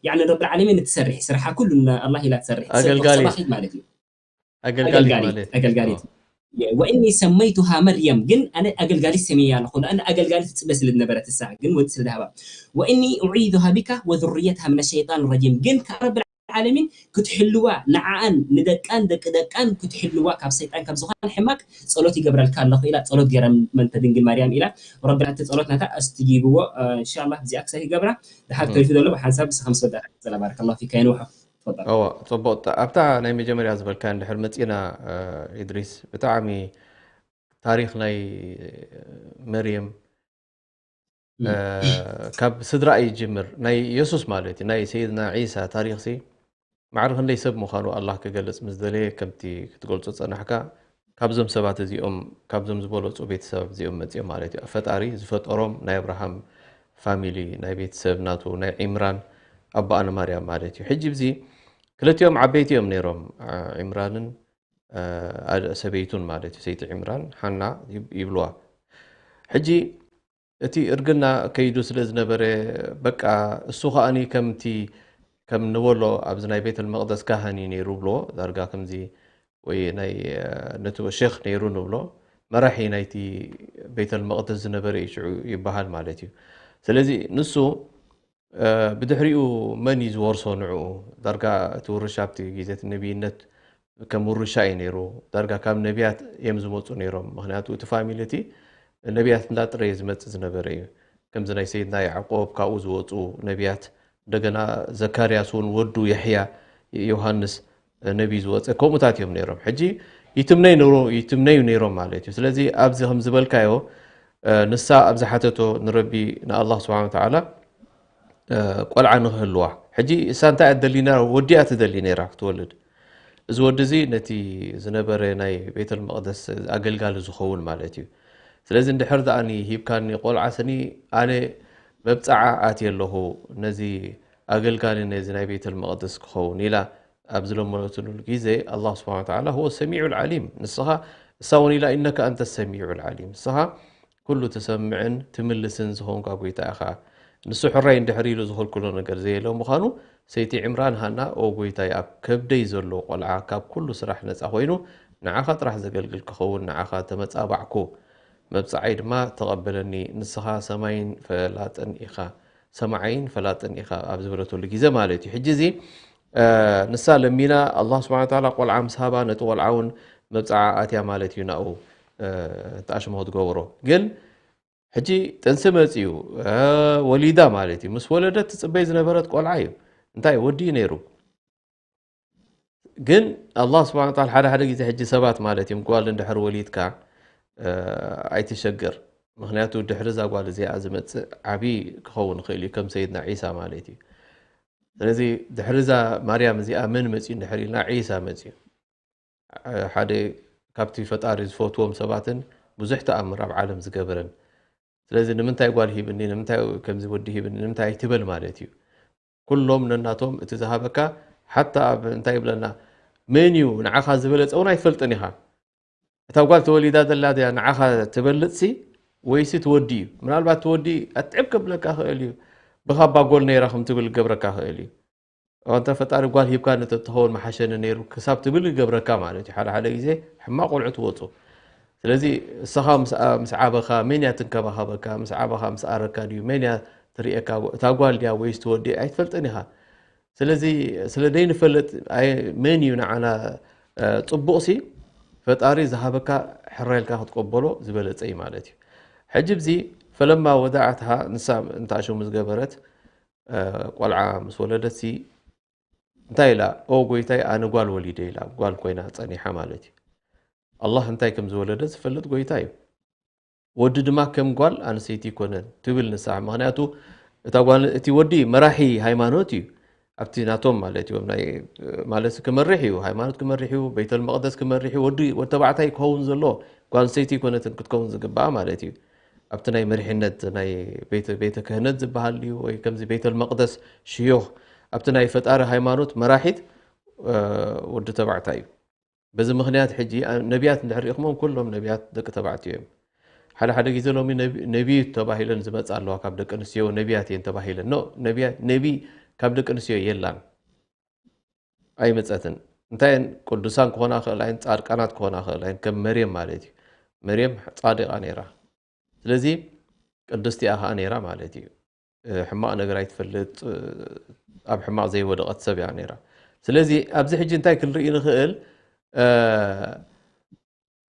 ያኒ ረብ ዓለሚን እትሰርሕ ስርሓ ኩሉ ኣላ ኢላ ትሰርሕ ኣገልጋሊት ማለት እዩ ኣገልጋሊት ማለት ኣገልጋሊት وإني سميتها مريم ግን ኣነ ኣገልጋሊት ሰሚያ ኣለኹ ኣነ ኣገልጋሊት ትፅበ ስለ ዝነበረት እሳ ግን ወዲ ስለ ዝሃባ وإني أعيذها بك وذريتها من الشيطان الرجيم ግን ካብ ረብ ዓለሚን ክትሕልዋ ንዓኣን ንደቃን ደቂ ደቃን ክትሕልዋ ካብ ሰይጣን ካብ ዝኾነ ሕማቅ ጸሎት ይገብረልካ ኣለኹ ኢላ ጸሎት ገይራ መንተ ድንግል ማርያም ኢላ ረብና እቲ ጸሎት ናታ ኣስትጂብዎ ኢንሻላህ እዚኣ ክሳይ ይገብራ ድሓር ተሪፉ ዘሎ ብሓንሳብ ብስኻ ምስ ወዳእካ ቀጽላ ባረከላሁ ፊካ የንውሖ ትፈጠር እዎ ጽቡቅ ኣብታ ናይ መጀመርያ ዝበልካ እንድሕር መጺና ኢድሪስ ብጣዕሚ ታሪክ ናይ መርየም ካብ ስድራ እዩ ጅምር ናይ የሱስ ማለት እዩ ናይ ሰይድና ዒሳ ታሪክ ሲ ማዕረ ክንደይ ሰብ ምዃኑ ኣላህ ክገልጽ ምስ ደለየ ከምቲ ክትገልጾ ጸናሕካ ካብዞም ሰባት እዚኦም ካብዞም ዝበለጹ ቤተሰብ እዚኦም መጽኦም ማለት እዩ ፈጣሪ ዝፈጠሮም ናይ ኣብርሃም ፋሚሊ ናይ ቤተሰብ ናቱ ናይ ዒምራን ኣቦኣ ንማርያም ማለት እዩ ሕጂ ብዚ ክልቲኦም ዓበይቲ እዮም ነይሮም ዒምራንን ሰበይቱን ማለት እዩ ሰይቲ ዒምራን ሓና ይብልዋ ሕጂ እቲ እርግና ከይዱ ስለ ዝነበረ በቃ እሱ ከኣኒ ከምቲ ከም ንበሎ ኣብዚ ናይ ቤተል መቅደስ ካህን እዩ ነይሩ ብሎ ዳርጋ ከምዚ ወይ ናይ ነቲ ሼክ ነይሩ ንብሎ መራሒ ናይቲ ቤተል መቅደስ ዝነበረ እዩ ሽዑ ይበሃል ማለት እዩ ስለዚ ንሱ ብድሕሪኡ መን እዩ ዝወርሶ ንዕኡ ዳርጋ እቲ ውርሻ ኣብቲ ግዜ እቲ ነብይነት ከም ውርሻ እዩ ነይሩ ዳርጋ ካብ ነቢያት እዮም ዝመፁ ነይሮም ምክንያቱ እቲ ፋሚሊ እቲ ነቢያት እንዳጥረየ ዝመፅእ ዝነበረ እዩ ከምዚ ናይ ሰይድና ያዕቆብ ካብኡ ዝወፁ ነቢያት እንደገና ዘካርያስ እውን ወዱ የሕያ ዮሃንስ ነቢ ዝወፀ ከምኡታት እዮም ነይሮም ሕጂ ይትምነይ ይትምነዩ ነይሮም ማለት እዩ ስለዚ ኣብዚ ከም ዝበልካዮ ንሳ ኣብ ዝሓተቶ ንረቢ ንኣላህ ስብሓን ወተዓላ ቆልዓ ንክህልዋ ሕጂ እሳ እንታይ ኣደሊ ነራ ወዲኣ ትደሊ ነይራ ክትወልድ እዚ ወዲ እዚ ነቲ ዝነበረ ናይ ቤተል መቅደስ ኣገልጋሊ ዝኸውን ማለት እዩ ስለዚ እንድሕር ደኣ ሂብካኒ ቆልዓ ስኒ ኣነ መብፅዓ ኣትየ ኣለኹ ነዚ ኣገልጋሊ ነዚ ናይ ቤተል መቅደስ ክኸውን ኢላ ኣብ ዝለመነትሉ ግዜ ኣላህ ስብሓን ወተዓላ ሁወ ሰሚዑ ልዓሊም ንስኻ እሳ እውን ኢላ ኢነካ ኣንተ ሰሚዑ ልዓሊም ንስኻ ኩሉ ትሰምዕን ትምልስን ዝኾንካ ጎይታ ኢኻ። ንሱ ሕራይ እንድሕር ኢሉ ዝኽልክሎ ነገር ዘየለ ምዃኑ ሰይቲ ዕምራን ሃና ኦ ጎይታይ ኣብ ከብደይ ዘሎ ቆልዓ ካብ ኩሉ ስራሕ ነጻ ኮይኑ ንዓኻ ጥራሕ ዘገልግል ክኸውን ንዓኻ ተመጻባዕኩ መብጽዓይ ድማ ተቐበለኒ ንስኻ ሰማይን ፈላጥን ኢኻ ሰማዓይን ፈላጥን ኢኻ ኣብ ዝበለትሉ ግዜ ማለት እዩ። ሕጂ እዚ ንሳ ለሚና ኣላህ ስብሓነ ወተዓላ ቆልዓ ምስ ሃባ ነቲ ቆልዓ እውን መብፅዓ ኣትያ ማለት እዩ ናብኡ ተኣሽሞ ክትገብሮ ግን ሕጂ ጥንሲ መፅዩ ወሊዳ ማለት እዩ ምስ ወለደት ትፅበይ ዝነበረት ቆልዓ እዩ እንታይ ወዲ እዩ ነይሩ ግን ኣላህ ስብሓነ ወተዓላ ሓደ ሓደ ግዜ ሕጂ ሰባት ማለት እዮም ጓል እንድሕር ወሊድካ ኣይትሸገር ምክንያቱ ድሕሪ እዛ ጓል እዚኣ ዝመፅእ ዓብዪ ክኸውን ይኽእል እዩ ከም ሰይድና ዒሳ ማለት እዩ ስለዚ ድሕሪ እዛ ማርያም እዚኣ መን መፅኡ እንድሕር ኢልና ዒሳ መፅኡ ሓደ ካብቲ ፈጣሪ ዝፈትዎም ሰባትን ብዙሕ ተኣምር ኣብ ዓለም ዝገበረን ስለዚ ንምንታይ ጓል ሂብኒ ንምንታይ ከምዚ ወዲ ሂብኒ ንምንታይ ኣይትበል ማለት እዩ ኩሎም ነናቶም እቲ ዝሃበካ ሓታ ኣብ እንታይ ይብለና መን እዩ ንዓኻ ዝበለፀ እውን ኣይትፈልጥን ኢኻ እታ ጓል ተወሊዳ ዘላ ድያ ንዓኻ ትበልፅሲ ወይሲ ትወዲ እዩ ምናልባት ትወዲ ኣትዕብ ከብለካ ክእል እዩ ብኻባ ጎል ነይራ ከም ትብል ገብረካ ክእል እዩ እንተ ፈጣሪ ጓል ሂብካ ንተትኸውን መሓሸኒ ነይሩ ክሳብ ትብል ይገብረካ ማለት እዩ ሓደ ሓደ ግዜ ሕማቅ ቆልዑ ትወፁ ስለዚ እስኻ ምስ ኣ-፣ ምስ ዓበኻ መን እያ ትንከባኸበካ? ምስ ዓበኻ ምስ ኣረካ ድዩ? መን እያ ትርእየካ? እታ ጓል ድያ ወይስ እቲ ወዲ? ኣይትፈልጥን ኢኻ። ስለዚ ስለ ዘይንፈልጥ ኣይ-፣ መን እዩ ንዓና፣ እ፣ ጽቡቕሲ ፈጣሪ ዝሃበካ ሕራይ ኢልካ ክትቀበሎ ዝበለጸ እዩ ማለት እዩ። ሕጂ ብዚ ፈለማ ወዳዓትሃ ንሳ እንታሹ ምስ ገበረት፣ እ፣ ቆልዓ ምስ ወለደትሲ እንታይ ኢላ? "ኦ ጎይታይ ኣነ ጓል ወሊደ" ኢላ። ጓል ኮይና ጸኒሓ ማለት እዩ። ኣላህ እንታይ ከም ዝወለደ ዝፈልጥ ጎይታ እዩ። ወዲ ድማ ከም ጓል ኣንስተይቲ ይኮነን ትብል ንሳ። ምኽንያቱ እታ ጓል፣ እቲ ወዲ መራሒ ሃይማኖት እዩ። ኣብቲ ናቶም ማለት እዮም ናይ፣ ማለት ክመርሕ እዩ፣ ሃይማኖት ክመርሕ እዩ፣ ቤተል መቕደስ ክመርሕ እዩ። ወዲ፣ ወዲ ተባዕታይ ክኸውን ዘለዎ፣ ጓል ኣንስተይቲ ይኮነትን ክትከውን ዝግባኣ ማለት እዩ። ኣብቲ ናይ መሪሕነት ናይ ቤተ፣ ቤተ ክህነት ዝበሃል እዩ፣ ወይ ከምዚ ቤተል መቕደስ ሽዮኽ፣ ኣብቲ ናይ ፈጣሪ ሃይማኖት መራሒት፣ እ፣ ወዲ ተባዕታይ እዩ። በዚ ምኽንያት ሕጂ፣ እ፣ ነቢያት እንድሕር ርኢኹሞም፣ ኩሎም ነቢያት ደቂ ተባዕትዮ እዮም። ሓደ ሓደ ግዜ ሎሚ ነቢ-፣ ነቢይ ተባሂለን ዝመጻ ኣለዋ፣ ካብ ደቂ ኣንስትዮ ነቢያት እየን ተባሂለን። ኖ፣ ነቢያ-፣ ነቢ ካብ ደቂ ኣንስትዮ የላን፣ ኣይመጸትን። እንታይ እየን? ቅዱሳን ክኾና ክእላ እየን፣ ጻድቃናት ክኾና ክእላ እየን፣ ከም መርየም ማለት እዩ። መርየም ጻድቃ ነይራ። ስለዚ ቅድስቲ እያ ኸኣ ነይራ ማለት እዩ። እ፣ ሕማቕ ነገር ኣይትፈልጥ፣ እ፣ ኣብ ሕማቕ ዘይወደቐት ሰብ እያ ነይራ። ስለዚ ኣብዚ ሕጂ እንታይ ክንርኢ ንኽእል? እ፣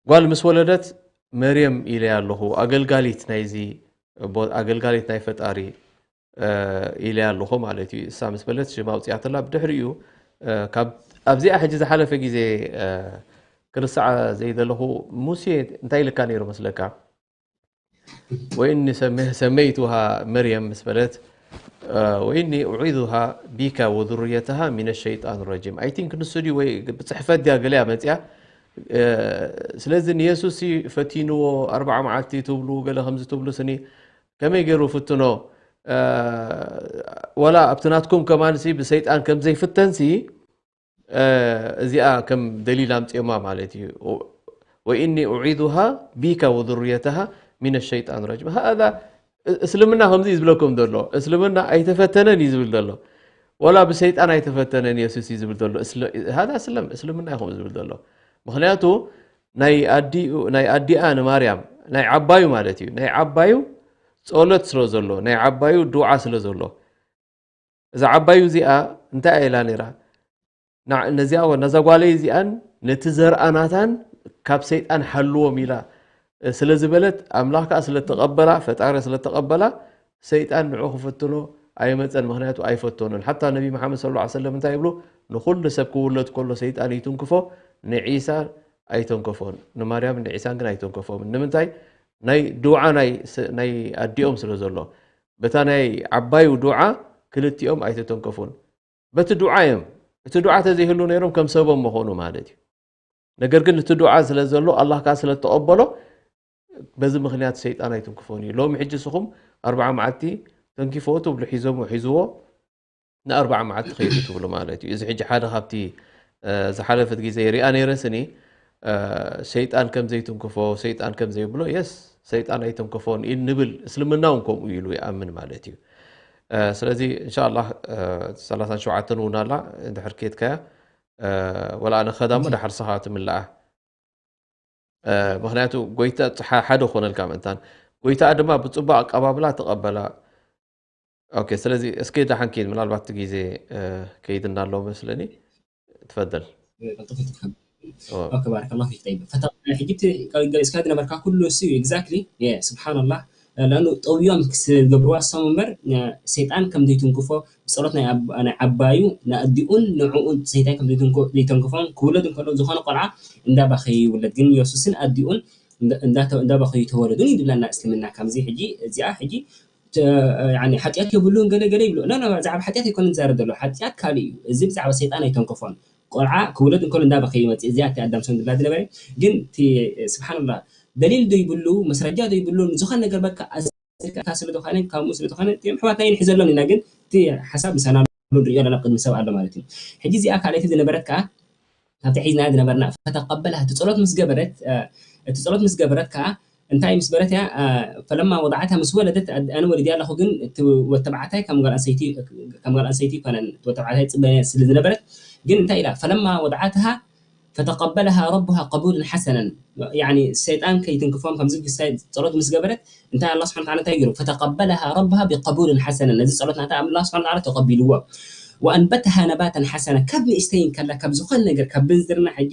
ጓል ምስ ወለደት መርየም ኢለያ ኣለኹ፣ ኣገልጋሊት ናይዚ ቦ-፣ ኣገልጋሊት ናይ ፈጣሪ፣ እ፣ ኢለያ ኣለኹ ማለት እዩ። እሳ ምስ በለት ሽም ኣውጺኣትላ። ብድሕሪኡ፣ እ፣ ካብ ኣብዚኣ ሕጂ ዝሓለፈ ግዜ፣ እ፣ ክርስዓ ዘይደለኹ፣ ሙሴ እንታይ ኢልካ ነይሩ መስለካ? "ወኢኒ ሰመ-፣ ሰመይቱሃ መርየም" ምስ በለት፣ እ፣ "ወኢኒ ኡዒዙሃ ቢካ ወዙርየተሃ ሚነ ሸይጣን ረጂም።" ኣይ ቲንክ ንሱ ድዩ ወይ ብጽሕፈት ድያ ገለያ መጽያ። እ፣ ስለዚ ንየሱስ ሲ ፈቲንዎ፣ ኣርብዓ መዓልቲ ትብሉ፣ ገለ ከምዚ ትብሉ ስኒ፣ ከመይ ገይሩ ፍትኖ? እ፣ ወላ ኣብቲ ናትኩም ከማንሲ ብሰይጣን ከም ዘይፍተንሲ፣ እ፣ እዚኣ ከም ደሊል ኣምጺኦማ ማለት እዩ። "ወኢኒ ኡዒዙሃ ቢካ ወዙርየተሃ ሚነ ሸይጣን ረጂም።" ሃዛ እ-፣ እስልምና ከምዚ እዩ ዝብለኩም ዘሎ። እስልምና ኣይተፈተነን እዩ ዝብል ዘሎ። ወላ ብሰይጣን ኣይተፈተነን የሱስ እዩ ዝብል ዘሎ። እስለ-፣ ሃዛ እስለም-፣ እስልምና እዩ ከምኡ ዝብል ዘሎ። ምኽንያቱ ናይ ኣዲኡ፣ ናይ ኣዲኣ ንማርያም፣ ናይ ዓባዩ ማለት እዩ። ናይ ዓባዩ ጸሎት ስለ ዘሎ፣ ናይ ዓባዩ ዱዓ ስለ ዘሎ። እዛ ዓባዩ እዚኣ እንታይ እያ ኢላ ነይራ? ና-፣ ነዚኣ ወ-፣ ነዛ ጓለይ እዚኣን ነቲ ዘርኣ ናታን ካብ ሰይጣን ሓልዎም ኢላ፣ እ፣ ስለ ዝበለት፣ ኣምላኽ ከኣ ስለ ተቐበላ፣ ፈጣሪ ስለ ተቐበላ፣ ሰይጣን ንዑ ክፍትኖ ኣይመጸን፣ ምኽንያቱ ኣይፈተኖን። ሓታ ነቢ መሓመድ ሰለላሁ ዐለይሂ ወሰለም እንታይ ይብሉ? "ንኹሉ ሰብ ክውለድ ከሎ ሰይጣን ይትንክፎ፣ ንዒሳ ኣይተንከፎን፣ ንማርያምን ንዒሳን ግን ኣይተንከፎምን።" ንምንታይ? ናይ ዱዓ ናይ ስ-፣ ናይ ኣዲኦም ስለ ዘሎ። በታ ናይ ዓባዩ ዱዓ ክልቲኦም ኣይተተንከፉን። በቲ ዱዓ እዮም። እቲ ዱዓ ተዘይህሉ ነይሮም ከም ሰቦም ምኾኑ ማለት እዩ። ነገር ግን እቲ ዱዓ ስለ ዘሎ፣ ኣላህ ከኣ ስለ ተቐበሎ፣ በዚ ምኽንያት ሰይጣን ኣይትንክፎን እዩ። ሎሚ ሕጂ ንስኹም ኣርብዓ መዓልቲ ተንኪፎ ትብሉ፣ ሒዞሞ ሒዝዎ፣ ንኣርብዓ መዓልቲ ኸይዱ ትብሉ ማለት እዩ። እዚ ሕጂ ሓደ ካብቲ፣ እ፣ ዝሓለፈት ግዜ ሪኣ ነይረ ስኒ፣ እ፣ ሰይጣን ከም ዘይትንክፎ፣ ሰይጣን ከም ዘይብሎ፣ የስ፣ ሰይጣን ኣይተንከፎን እዩ ንብል። እስልምና እውን ከምኡ ኢሉ ይኣምን ማለት እዩ። እ፣ ስለዚ እንሻላህ፣ እ፣ ሰላሳን ሸውዓተን እውን ኣላ፣ እንድሕር ኬድካያ፣ እ፣ ወላ ኣነ ኸዳ እሞ ዳሓር ስኻ ትምልኣ። እ፣ ምኽንያቱ ጎይታ ጸሓ-፣ ሓደ ኮነልካ ምእንታን፣ ጎይታኣ ድማ ብጽቡቕ ኣቀባብላ ተቐበላ። ኦኬ፣ ስለዚ እስኪ ደሓን ኪድ፣ ምናልባት እቲ ግዜ፣ እ፣ ከይድና ኣሎ መስለኒ። ትፈደል። ቀልጥፈ ትፍከም። ኦ። ኦኬ፣ ባረከላሁ ፊክ። ጠይብ፣ ፈታ-፣ ሕጂ እቲ ገሊጽካ ዝነበርካ ኩሉ እሱ እዩ። ኤግዛክትሊ። የ፣ ስብሓንላህ። ለኣኑ ጠውዮም ክስ-፣ ገብርዋ እሶም እምበር፣ እ፣ ሰይጣን ከም ዘይትንክፎ፣ ብጸሎት ናይ ኣብ-፣ ናይ ዓባዩ፣ ንኣዲኡን ንዕኡን ሰይጣን ከም ዘይትንኮ-፣ ዘይተንክፎን፣ ክውለድ እንከሎ ዝኾነ ቆልዓ እንዳባኸየ ይውለድ። ግን የሱስን ኣዲኡን እንዳ-፣ እንዳተ-፣ እንዳባኸዩ ተወለዱን እዩ ዝብለና እስልምና። ከምዚ ሕጂ፣ እዚኣ ሕጂ፣ ተ-፣ ያኒ ሓጢኣት የብሉን ገለ ገለ ይብሉ። ኖ፣ ኖ፣ ብዛዕባ ሓጢኣት ኣይኮነን ዝዛረብ ዘሎ። ሓጢኣት ካልእ እዩ። እዚ ብዛዕባ ሰይጣን ኣይተንከፎን። ቆልዓ ክውለድ እንከሎ እንዳበኸየ ይመጽእ። እዚኣ እቲ ኣዳም ሰው ዝብላ ዝነበረ። ግን እቲ፣ ስብሓንላህ፣ ደሊል ዘይብሉ፣ መስረጃ ዘይብሉ፣ ንዝኾነ ነገር በቃ ኣዝካ ስለ ዝኾነ፣ ከምኡ ስለ ዝኾነ፣ እቲኦም ኣሕዋትና ይንሕዘሎም ኢና። ግን እቲ ሓሳብ ምሳና ኣሎ፣ ንሪኦ ኣለና፣ ኣብ ቅድሚ ሰብ ኣሎ ማለት እዩ። ሕጂ እዚኣ ካልኣይቲ ዝነበረት ከኣ፣ ካብቲ ሒዝናያ ዝነበርና፣ ፈተቀበላ፣ እቲ ጸሎት ምስ ገበረት፣ እ፣ እቲ ጸሎት ምስ ገበረት ከኣ፣ እንታይ ምስ በለት እያ? እ፣ ፈለማ ወضعتها፣ ምስ ወለደት፣ ኣድ-፣ ኣነ ወሊደ ኣለኹ፣ ግን እቲ ወድ ተባዕታይ ከም ጓል ኣንስተይቲ፣ ከም ጓል ኣንስተይቲ ይኮነን፣ እቲ ወድ ተባዕታይ ጽበየ ስለ ዝነበረት፣ ግን እንታይ ኢላ? ፈለማ ወضعتها فتقبلها ربها قبولا حسنا. يعني ሰይጣን ከይትንክፎም ከምዚ ክሳይ ጸሎት ምስ ገበረት እንታይ ኣላህ ስብሓን ተዓላ እንታይ ገይሩ? فتقبلها ربها بقبول حسنا። ነዚ ጸሎት ናታ ኣላህ ስብሓን ተዓላ ተቐቢልዎ። وأنبتها نباتا حسنا። ካብ ንእሽተይ እንከላ ካብ ዝኾነ ነገር ካብ ብንዝርና ሕጂ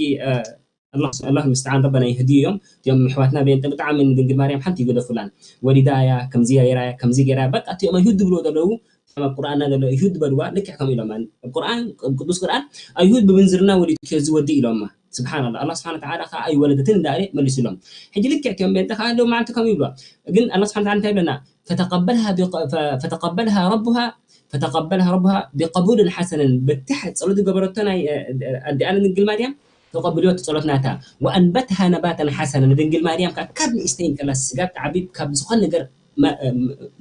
ኣላህ ኣላህ ምስተዓን ረበና ይህድዮም እዮም። እቲኦም ኣሕዋትና ቤንጠ ብጣዕሚ ንድንግል ማርያም ሓንቲ ይገደፉላን። ወሊዳ እያ፣ ከምዚ ገይራ እያ፣ ከምዚ ገይራ እያ። በቃ እቲኦም ኣይሁድ ዝብልዎ ዘለዉ ኣብ ቁርኣንና ዘሎ ኣይሁድ በልዋ ልክዕ ከምኡ ኢሎማ። ኣብ ቁርኣን ኣብ ቅዱስ ቁርኣን ኣይሁድ ብምንዝርና ወሊድክዮ እዚ ወዲ ኢሎማ። ስብሓንላ ኣላህ ስብሓን ተዓላ ከዓ ኣይወለደትን እንዳለ መሊሱሎም። ሕጂ ልክዕ እቲኦም ቤንጠ ከዓ ኣለዉ መዓልቲ ከምኡ ይብልዋ። ግን ኣላህ ስብሓን ተዓላ እንታይ ይብለና? فتقبلها بق- ف- فتقبلها ربها فتقبلها ربها بقبول حسنا። በቲ ጸሎት ዝገበረቶ ናይ ኣዲኣለ ድንግል ማርያም ተቐብልዮ እቲ ጸሎት ናታ። وأنبتها نباتا حسنا። ንድንግል ማርያም ከዓ ካብ ንእሽተይ እንከላ ስጋ ተዓቢብ ካብ ዝኾነ ነገር መ-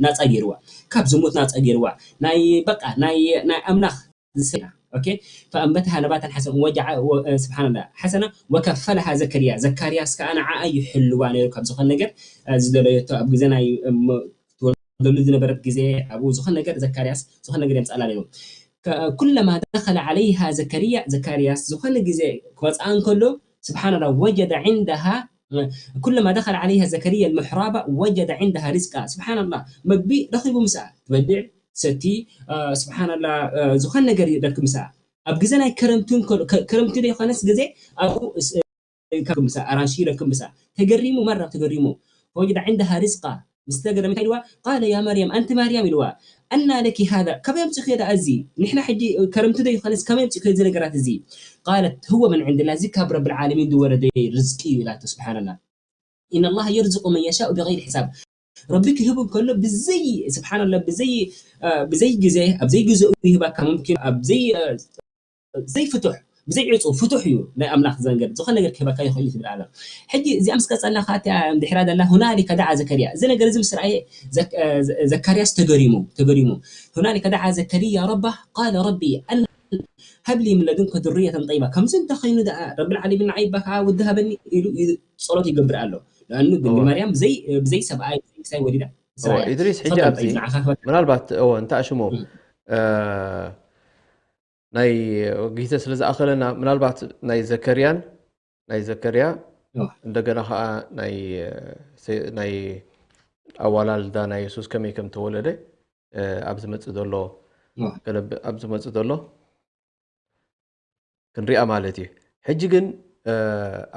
ናጻ ገይርዋ። ካብ ዝሙት ናጻ ገይርዋ። ናይ በቃ ናይ ናይ ኣምላኽ ዝሰያ ኦኬ። فأنبتها نباتا حسنا وجع و- سبحان الله حسنا وكفلها زكريا። ዘካርያስ ከዓ ንዓኣ ይሕልዋ ነይሩ ካብ ዝኾነ ነገር ዝደለየቶ ኣብ ግዜ ናይ እሞ ትወልደሉ ዝነበረት ግዜ ኣብኡ ዝኾነ ነገር ዘካርያስ ዝኾነ ነገር የምፃላ ነይሩ። كلما دخل عليها زكريا ዘካርያስ ዝኾነ ግዜ ክመፅኣ እንከሎ سبحان الله وجد عندها كلما دخل عليها زكريا المحراب وجد عندها رزقا سبحان الله መግቢ ረኺቡ ምስኣ ትበልዕ ሰቲ ስብሓን ላ ዝኾነ ነገር ይደልክ ምስኣ ኣብ ግዜ ናይ ክረምቲ ክረምቲ ዘይኮነስ ግዜ ኣብኡ ካብ ምሳ ኣራንሺ ይረክብ ምሳ ተገሪሙ መራ ተገሪሙ فوجد عندها رزقا ምስ ተገረመ እንታይ ኢልዋ قال يا مريم أنت مريم ኢልዋ أنى لك هذا ከመይ ኣምፅእክዮ ደኣ እዚ ንሕና ሕጂ ከረምቲ ዶ ይኾነስ ከመይ ኣምፅእክዮ እዚ ነገራት እዚ قالت هو من عند الله እዚ ካብ ረብል ዓለሚን ዝወረደ ርዝቂ እዩ ኢላቶ ስብሓንላ إن الله يرزق من يشاء بغير حساب ረቢ ክህብ እንከሎ ብዘይ ስብሓንላ ብዘይ ብዘይ ግዜ ኣብ ዘይ ግዜኡ ይህባካ ሙምኪን ኣብ ዘይ ዘይፍቱሕ ብዘይ ዕፁ ፍቱሕ እዩ ናይ ኣምላኽ ዘንገድ ዝኾነ ነገር ክህበካ ይኽእል እዩ ትብል ኣላ ሕጂ እዚኣ ምስ ቀፀልና ካትያ ድሕራ ዘላ هنالك دعا زكريا እዚ ነገር እዚ ምስ ረኣየ ዘካርያስ ተገሪሙ ተገሪሙ هنالك دعا زكريا ربه قال ربي أن هب لي من لدنك ذرية طيبة ከምዚ እንተኸይኑ ደኣ ረብል ዓለሚን ንዓይ እባ ከዓ ወዲ ሃበኒ ኢሉ ጸሎት ይገብር ኣሎ ለኣኑ ድንግል ማርያም ብዘይ ሰብኣይ ብዘይ ክሳይ ወሊዳ ኢድሪስ ሕጂ ኣብዚ ምናልባት እዎ እንተ ኣሽሙ ናይ ግዜ ስለ ዝኣኸለና ምናልባት ናይ ዘከርያን ናይ ዘከርያ እንደገና ከዓ ናይ ኣዋላልዳ ናይ የሱስ ከመይ ከም ተወለደ ኣብ ዝመፅእ ዘሎ ገለብ ኣብ ዝመፅእ ዘሎ ክንሪኣ ማለት እዩ። ሕጂ ግን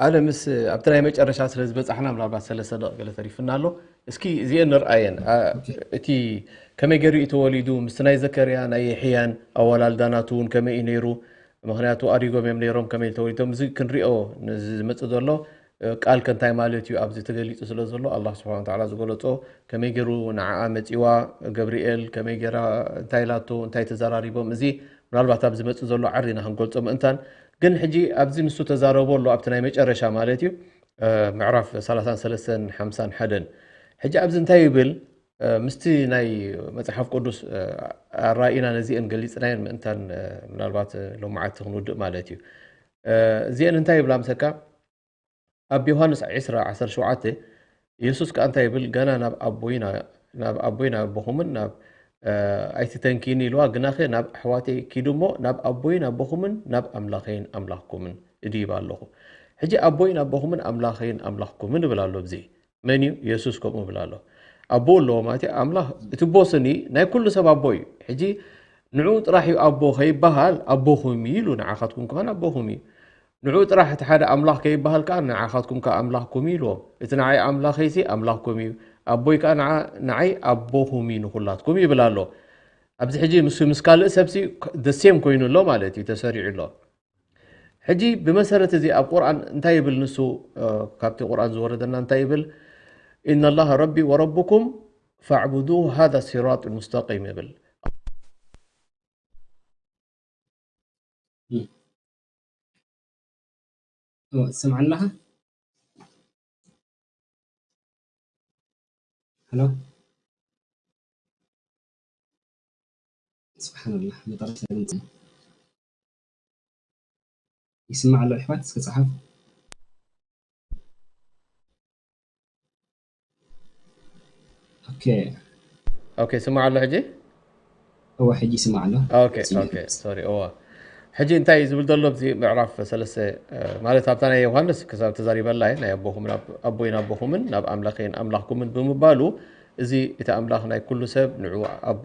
ኣነ ምስ ኣብቲ ናይ መጨረሻ ስለ ዝበፃሕና ምናልባት ሰለስተ ደቂ ገለ ተሪፍና ኣሎ። እስኪ እዚአን ንርኣየን። እቲ ከመይ ገይሩ እዩ ተወሊዱ ምስቲ ናይ ዘከርያ ናይ የሕያን ኣወላልዳ ናቱ እውን ከመይ እዩ ነይሩ? ምክንያቱ ኣዲጎም እዮም ነይሮም ከመይ ተወሊዶም እዚ ክንሪኦ ዝመፅእ ዘሎ ቃል ከ እንታይ ማለት እዩ ኣብዚ ተገሊፁ ስለ ዘሎ ኣላህ ስብሓን ወተዓላ ዝገለፆ ከመይ ገይሩ ንዓኣ መፂዋ ገብርኤል ከመይ ገይራ እንታይ ኢላቶ እንታይ ተዘራሪቦም እዚ ምናልባት ኣብ ዝመፅእ ዘሎ ዓሪና ክንገልፆ ምእንታን ግን ሕጂ ኣብዚ ንሱ ተዛረቦ ኣሎ ኣብቲ ናይ መጨረሻ ማለት እዩ ምዕራፍ ሰላሳን ሰለስተን ሓምሳን ሓደን ሕጂ ኣብዚ እንታይ ይብል ምስቲ ናይ መፅሓፍ ቅዱስ ኣራኢና ነዚአን ገሊፅናየን ምእንታን ምናልባት ሎማዓቲ ክንውድእ ማለት እዩ እዚአን እንታይ ይብላ ምሰካ ኣብ ዮሃንስ ዕስራ ዓሰርተ ሸውዓተ የሱስ ከኣ እንታይ ይብል ገና ናብ ኣቦይ ናብ ኣቦይ ናብ ኣቦኹምን ናብ ኣይትተንኪኒ ኢልዋ ግናኸ ናብ ኣሕዋተይ ኪዱ እሞ ናብ ኣቦይን ኣቦኹምን ናብ ኣምላኸይን ኣምላኽኩምን እድይብ ኣለኹ ሕጂ ኣቦይን ኣቦኹምን ኣምላኸይን ኣምላኽኩምን ይብል ኣሎ ብዚ መን እዩ የሱስ ከምኡ ይብል ኣሎ ኣቦ ኣለዎ ማለት ኣምላኽ እቲ ቦስኒ ናይ ኩሉ ሰብ ኣቦ እዩ ሕጂ ንዑ ጥራሕ እዩ ኣቦ ከይበሃል ኣቦኹም እዩ ኢሉ ንዓኻትኩም ከማን ኣቦኹም እዩ ንዑ ጥራሕ እቲ ሓደ ኣምላኽ ከይበሃል ከዓ ንዓኻትኩም ከዓ ኣምላኽኩም እዩ ኢልዎም እቲ ንዓይ ኣምላኸይሲ ኣምላኽኩም እዩ ኣቦይ ከዓ ንዓ ንዓይ ኣቦኹም እዩ ንኹላትኩም ይብል ኣሎ ኣብዚ ሕጂ ምስ ምስ ካልእ ሰብሲ ደሴም ኮይኑ ኣሎ ማለት እዩ ተሰሪዑ ኣሎ ሕጂ ብመሰረት እዚ ኣብ ቁርኣን እንታይ ይብል ንሱ ካብቲ ቁርኣን ዝወረደና እንታይ ይብል إن الله ربي وربكم فاعبدوه هذا صراط مستقيم ይብል ትሰምዓኒ ኣለኻ? ሄሎ ስብሓንላህ መጠረሽታ ድምፂ ይስማዕ ኣሎ ኣሕዋት እስከ ፀሓፉ ኦኬ ኦኬ ስማዕ ኣሎ ሕጂ እወ ሕጂ ይስማዕ ኣሎ ኦኬ ኦኬ ሶሪ እወ ሕጂ እንታይ እዩ ዝብል ዘሎ ኣብዚ ምዕራፍ ሰለስተ ማለት ኣብታ ናይ ዮሃንስ ክሳብ ተዛሪበላ እየ ናይ ኣቦኹምን ኣቦይን ኣቦኹምን ናብ ኣምላኸይን ኣምላኽኩምን ብምባሉ እዚ እቲ ኣምላኽ ናይ ኩሉ ሰብ ንዑ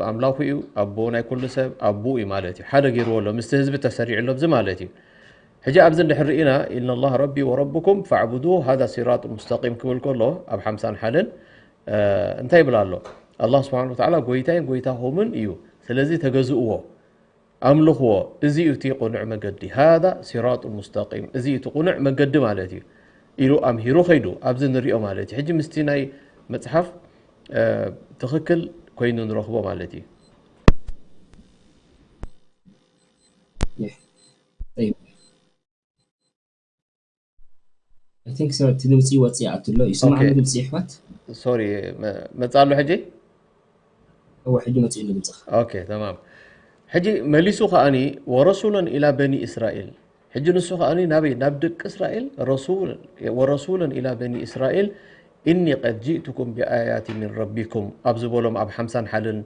ኣምላኹ እዩ ኣቦ ናይ ኩሉ ሰብ ኣቦኡ እዩ ማለት እዩ ሓደ ገይርዎ ኣሎ ምስቲ ህዝቢ ተሰሪዑ ኣሎ እዚ ማለት እዩ ሕጂ ኣብዚ እንድሕር ርኢና إن الله ربي وربكم فاعبدوه هذا صراط مستقيم ክብል ከሎ ኣብ ሓምሳን ሓደን እንታይ ይብል ኣሎ ኣላህ ስብሓን ወተዓላ ጎይታይን ጎይታኹምን እዩ ስለዚ ተገዝእዎ ኣምልኽዎ እዚ እዩ እቲ ቁኑዕ መገዲ ሃذا صراط مستقيم እዚ እዩ እቲ ቁኑዕ መገዲ ማለት እዩ ኢሉ ኣምሂሩ ከይዱ ኣብዚ ንሪኦ ማለት እዩ ሕጂ ምስቲ ናይ መፅሓፍ ትኽክል ኮይኑ ንረኽቦ ማለት እዩ I think so እቲ ድምፂ ይወፅእ ይኣቱ ኣሎ ይሰማዕ ኣሎ ድምፂ ይሕዋት ሶሪ መፅእ ኣሎ ሕጂ እወ ሕጂ መፅኡ ኣሎ ድምፅኻ ኦኬ ተማም ሕጂ መሊሱ ከኣኒ ወረሱለን ኢላ በኒ እስራኤል ሕጂ ንሱ ከኣኒ ናበይ ናብ ደቂ እስራኤል ረሱለን ወረሱለን ኢላ በኒ እስራኤል إني قد جئتكم بآيات من ربكم ኣብ ዝበሎም ኣብ ሓምሳን ሓደን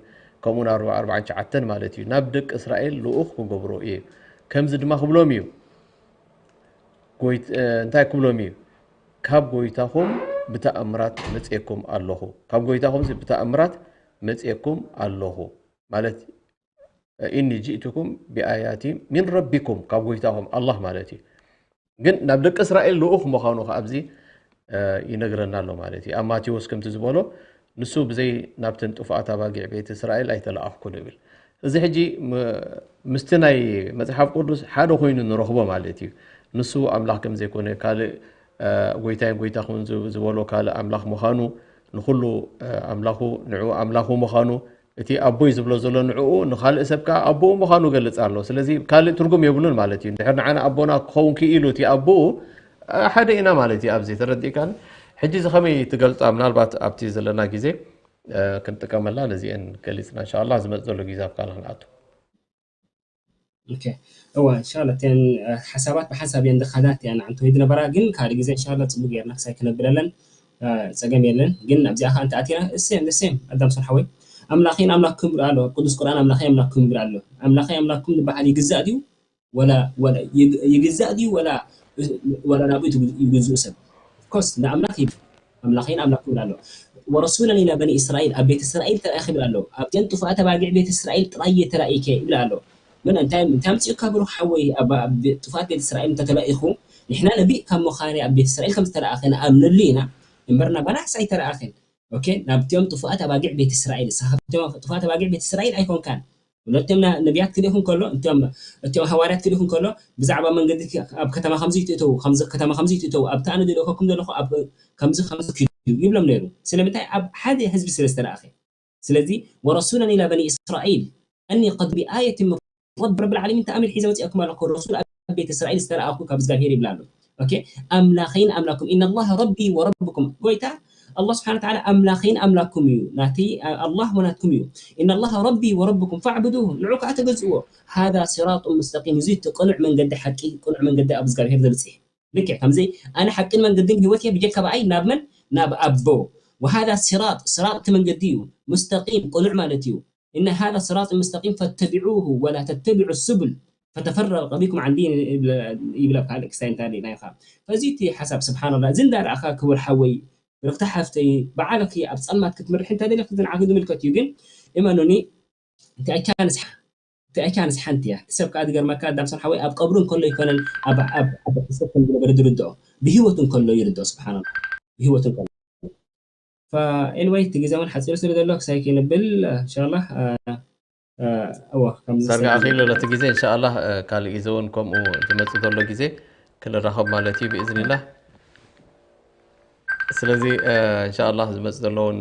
ከምኡ ናብ ኣርባዓን ትሽዓተን ማለት እዩ ናብ ደቂ እስራኤል ልኡኽ ክገብሮ እየ ከምዚ ድማ ክብሎም እዩ እንታይ ክብሎም እዩ ካብ ጎይታኹም ብተኣምራት መፅየኩም ኣለኹ ካብ ጎይታኹም ብተኣምራት መፅየኩም ኣለኹ ማለት إني جئتكم بآيات من ربكم ካብ ጎይታኹም ኣላህ ማለት እዩ ግን ናብ ደቂ እስራኤል ልኡኽ ምዃኑ ከ ኣብዚ ይነግረና ኣሎ ማለት እዩ ኣብ ማቴዎስ ከምቲ ዝበሎ ንሱ ብዘይ ናብተን ጥፉኣት ኣባጊዕ ቤት እስራኤል ኣይተለኣኽኩን ይብል እዚ ሕጂ ምስቲ ናይ መፅሓፍ ቅዱስ ሓደ ኮይኑ ንረኽቦ ማለት እዩ ንሱ ኣምላኽ ከም ዘይኮነ ካልእ ጎይታይን ጎይታኹን ዝበሎ ካልእ ኣምላኽ ምዃኑ ንኩሉ ኣምላኹ ንዑ ኣምላኹ ምዃኑ እቲ ኣቦይ ዝብሎ ዘሎ ንዕኡ ንኻልእ ሰብ ከዓ ኣቦኡ ምዃኑ ገልፅ ኣሎ ስለዚ ካልእ ትርጉም የብሉን ማለት እዩ እንድሕር ንዓና ኣቦና ክኸውን ክኢሉ እቲ ኣቦኡ ሓደ ኢና ማለት እዩ ኣብዚ ተረዲእካን ሕጂ እዚ ከመይ ትገልፃ ምናልባት ኣብቲ ዘለና ግዜ ክንጥቀመላ ነዚአን ገሊፅና እንሻላ ዝመፅ ዘሎ ግዜ ኣብ ካል ክንኣቱ እወ እንሻላ እተን ሓሳባት ብሓንሳብ እየን ዝኸዳት እያ ንዓንተ ወይ ዝነበራ ግን ካልእ ግዜ እንሻላ ፅቡቅ ጌርና ክሳይ ክነብለለን ፀገም የለን ግን ኣብዚኣ ከዓ እንተኣቲና እሴም እሴም ኣዳም ስርሓወይ ኣምላኸይን ኣምላክኩም ይብል ኣሎ ቅዱስ ቁርኣን ኣምላኸይ ኣምላክኩም ይብል ኣሎ ኣምላኸይ ኣምላክኩም ዝበሃል ይግዛእ ድዩ ወላ ወላ ይግ- ይግዛእ ድዩ ወላ ወላ ናብኡ ይትግ- ይግዝኡ ሰብ ኮስ ንኣምላኽ ይብል ኣምላኸይን ኣምላክኩም ይብል ኣሎ ወረሱለን ኢላ በኒ እስራኤል ኣብ ቤት እስራኤል ተላኢኸ ይብል ኣሎ ኣብተን ጥፉኣት ኣባጊዕ ቤት እስራኤል ጥራይ እየ ተላኢከ ይብል ኣሎ ምን እንታይ እንታይ ኣምፅኡካ ብሩኽ ሓወይ ኣብ ኣብ ጥፉኣት ቤት እስራኤል እንተተላኢኹ ንሕና ነቢእ ካብ ምዃነ ኣብ ቤት እስራኤል ከም ዝተላእኸ ንኣምነሉ ኢና እምበር ናባና ኣይተላእኸን ኦኬ ናብቲኦም ጥፉኣት ኣባጊዕ ቤት እስራኤል ንስኻ ካብቲኦም ጥፉኣት ኣባጊዕ ቤት እስራኤል ኣይኮንካን እቲኦም ነቢያት ክልኢኹም ከሎ እቲኦም ሃዋርያት ክልኢኹም ከሎ ብዛዕባ መንገዲ ኣብ ከተማ ከምዚ ትእተው ከምዚ ከተማ ከምዚ ትእተው ኣብቲ ኣነ ዝልእኸኩም ዘለኹ ኣብ ከምዚ ከምዚ ክዱ ይብሎም ነይሩ ስለምንታይ ኣብ ሓደ ህዝቢ ስለ ዝተለኣኸ ስለዚ ወረሱለን ኢላ በኒ እስራኤል እኒ قد بآية من رب رب العالمين ተኣምር ሒዘ መፅኣኩም ኣለኩ ረሱል ኣብ ቤት እስራኤል ዝተለኣኹ ካብ እግዚኣብሄር ይብላ ኣሎ ኦኬ ኣምላኸይን ኣምላኩም إن الله ربي وربكم ጎይታ ኣላህ ስብሓን ወተዓላ ኣምላኸይን ኣምላኩም እዩ ናተይ ኣላህ ወናትኩም እዩ إن الله ربي وربكم فاعبدوه ንዑ ከዓ ተገዝእዎ هذا صراط مستقيم እዚ እቲ ቅኑዕ መንገዲ ሓቂ ቅኑዕ መንገዲ ኣብ እግዚኣብሄር ዘብፅሕ ልክዕ ከምዚ ኣነ ሓቅን መንገድን ህይወት እየ ብጀካ ብኣይ ናብ መን ናብ ኣቦ وهذا صراط صراط እቲ መንገዲ እዩ مستقيم ቅኑዕ ማለት እዩ إن هذا صراط مستقيم فاتبعوه ولا تتبعوا السبل فتفرق بكم عن دين ይብል ኣብ ካልእ ክሳይ እንታይ ሪእና ኢኻ ፈዚ እቲ ሓሳብ ስብሓንላ እዚ እንዳረኣኻ ክቡር ሓወይ ርክታ ሓፍተይ በዓልኺ ኣብ ፀልማት ክትምርሒ እንታይ ደሊኽ ዝንዓኺ ዝምልከት እዩ ግን እመኑኒ እንታይ ኣይቻንስ እንታይ ኣይቻንስ ሓንቲ እያ እቲ ሰብ ከዓ ዝገርመካ ኣዳም ሰን ሓወይ ኣብ ቀብሩ እንከሎ ይኮነን ኣብ ኣብ ኣብ ሰብ ከም ዝነበረ ዝርድኦ ብህይወቱ እንከሎ ይርድኦ ስብሓንላ ብህይወቱ እንከሎ ኤንወይ እቲ ግዜ እውን ሓፂሩ ስለ ዘሎ ክሳይ ክንብል እንሻላ እወ ከምዚ ዳርጋ ኣኺሉ ነቲ ግዜ እንሻላ ካልእ ግዜ እውን ከምኡ ዝመፅእ ዘሎ ግዜ ክንራኸብ ማለት እዩ ብእዝኒላህ ስለዚ እንሻላ ዝመፅእ ዘሎ እውን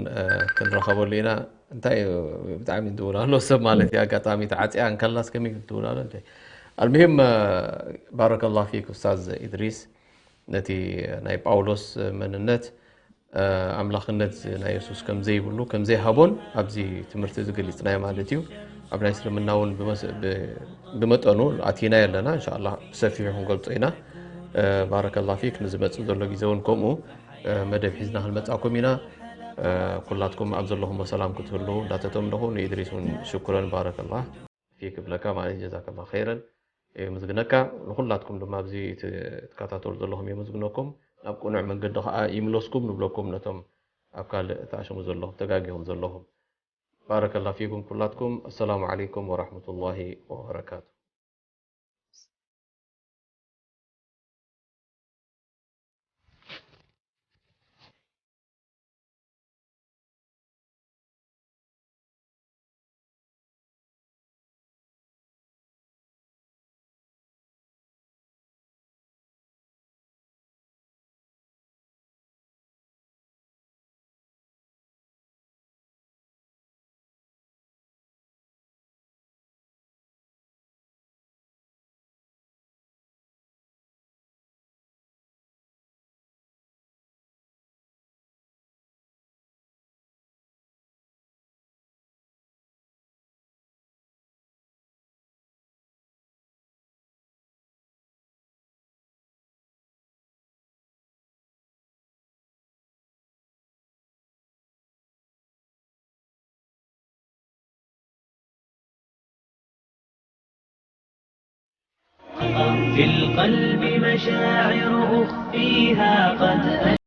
ክንረኸበሉ ኢና እንታይ ብጣዕሚ ዝድውል ኣሎ ሰብ ማለት እዩ ኣጋጣሚ ተዓፅያ እንከላስ ከመይ ዝድውል ኣሎ እንታይ المهم بارك الله فيك أستاذ إدريس ነቲ ናይ ጳውሎስ መንነት ኣምላኽነት ናይ የሱስ ከም ዘይብሉ ከም ዘይሃቦን ኣብዚ ትምህርቲ ዝግልጽናዮ ማለት እዩ ኣብ ናይ እስልምና እውን ብመጠኑ ኣቲና ኣለና እንሻላ ብሰፊሑ ክንገልጾ ኢና ባረከላ ፊክ ንዝመፅእ ዘሎ ግዜ እውን ከምኡ መደብ ሒዝና ክንመፃኩም ኢና ኩላትኩም ኣብ ዘለኹም ሰላም ክትህሉ እንዳተተምነኹ ንኢድሪስ እውን ሽኩረን ባረከላ ፊክ ክብለካ ማለት ጀዛከላ ኸይረን የመስግነካ። ንኹላትኩም ድማ ኣብዚ ትከታተሉ ዘለኹም የመስግነኩም። ናብ ቅኑዕ መንገዲ ከዓ ይምለስኩም ንብለኩም ነቶም ኣብ ካልእ ተኣሸሙ ዘለኹም፣ ተጋጊኹም ዘለኹም። ባረከላ ፊኩም ኩላትኩም። ኣሰላሙ ዓለይኩም ወራህመቱላሂ ወበረካቱ። في القلب مشاعر أخفيها قد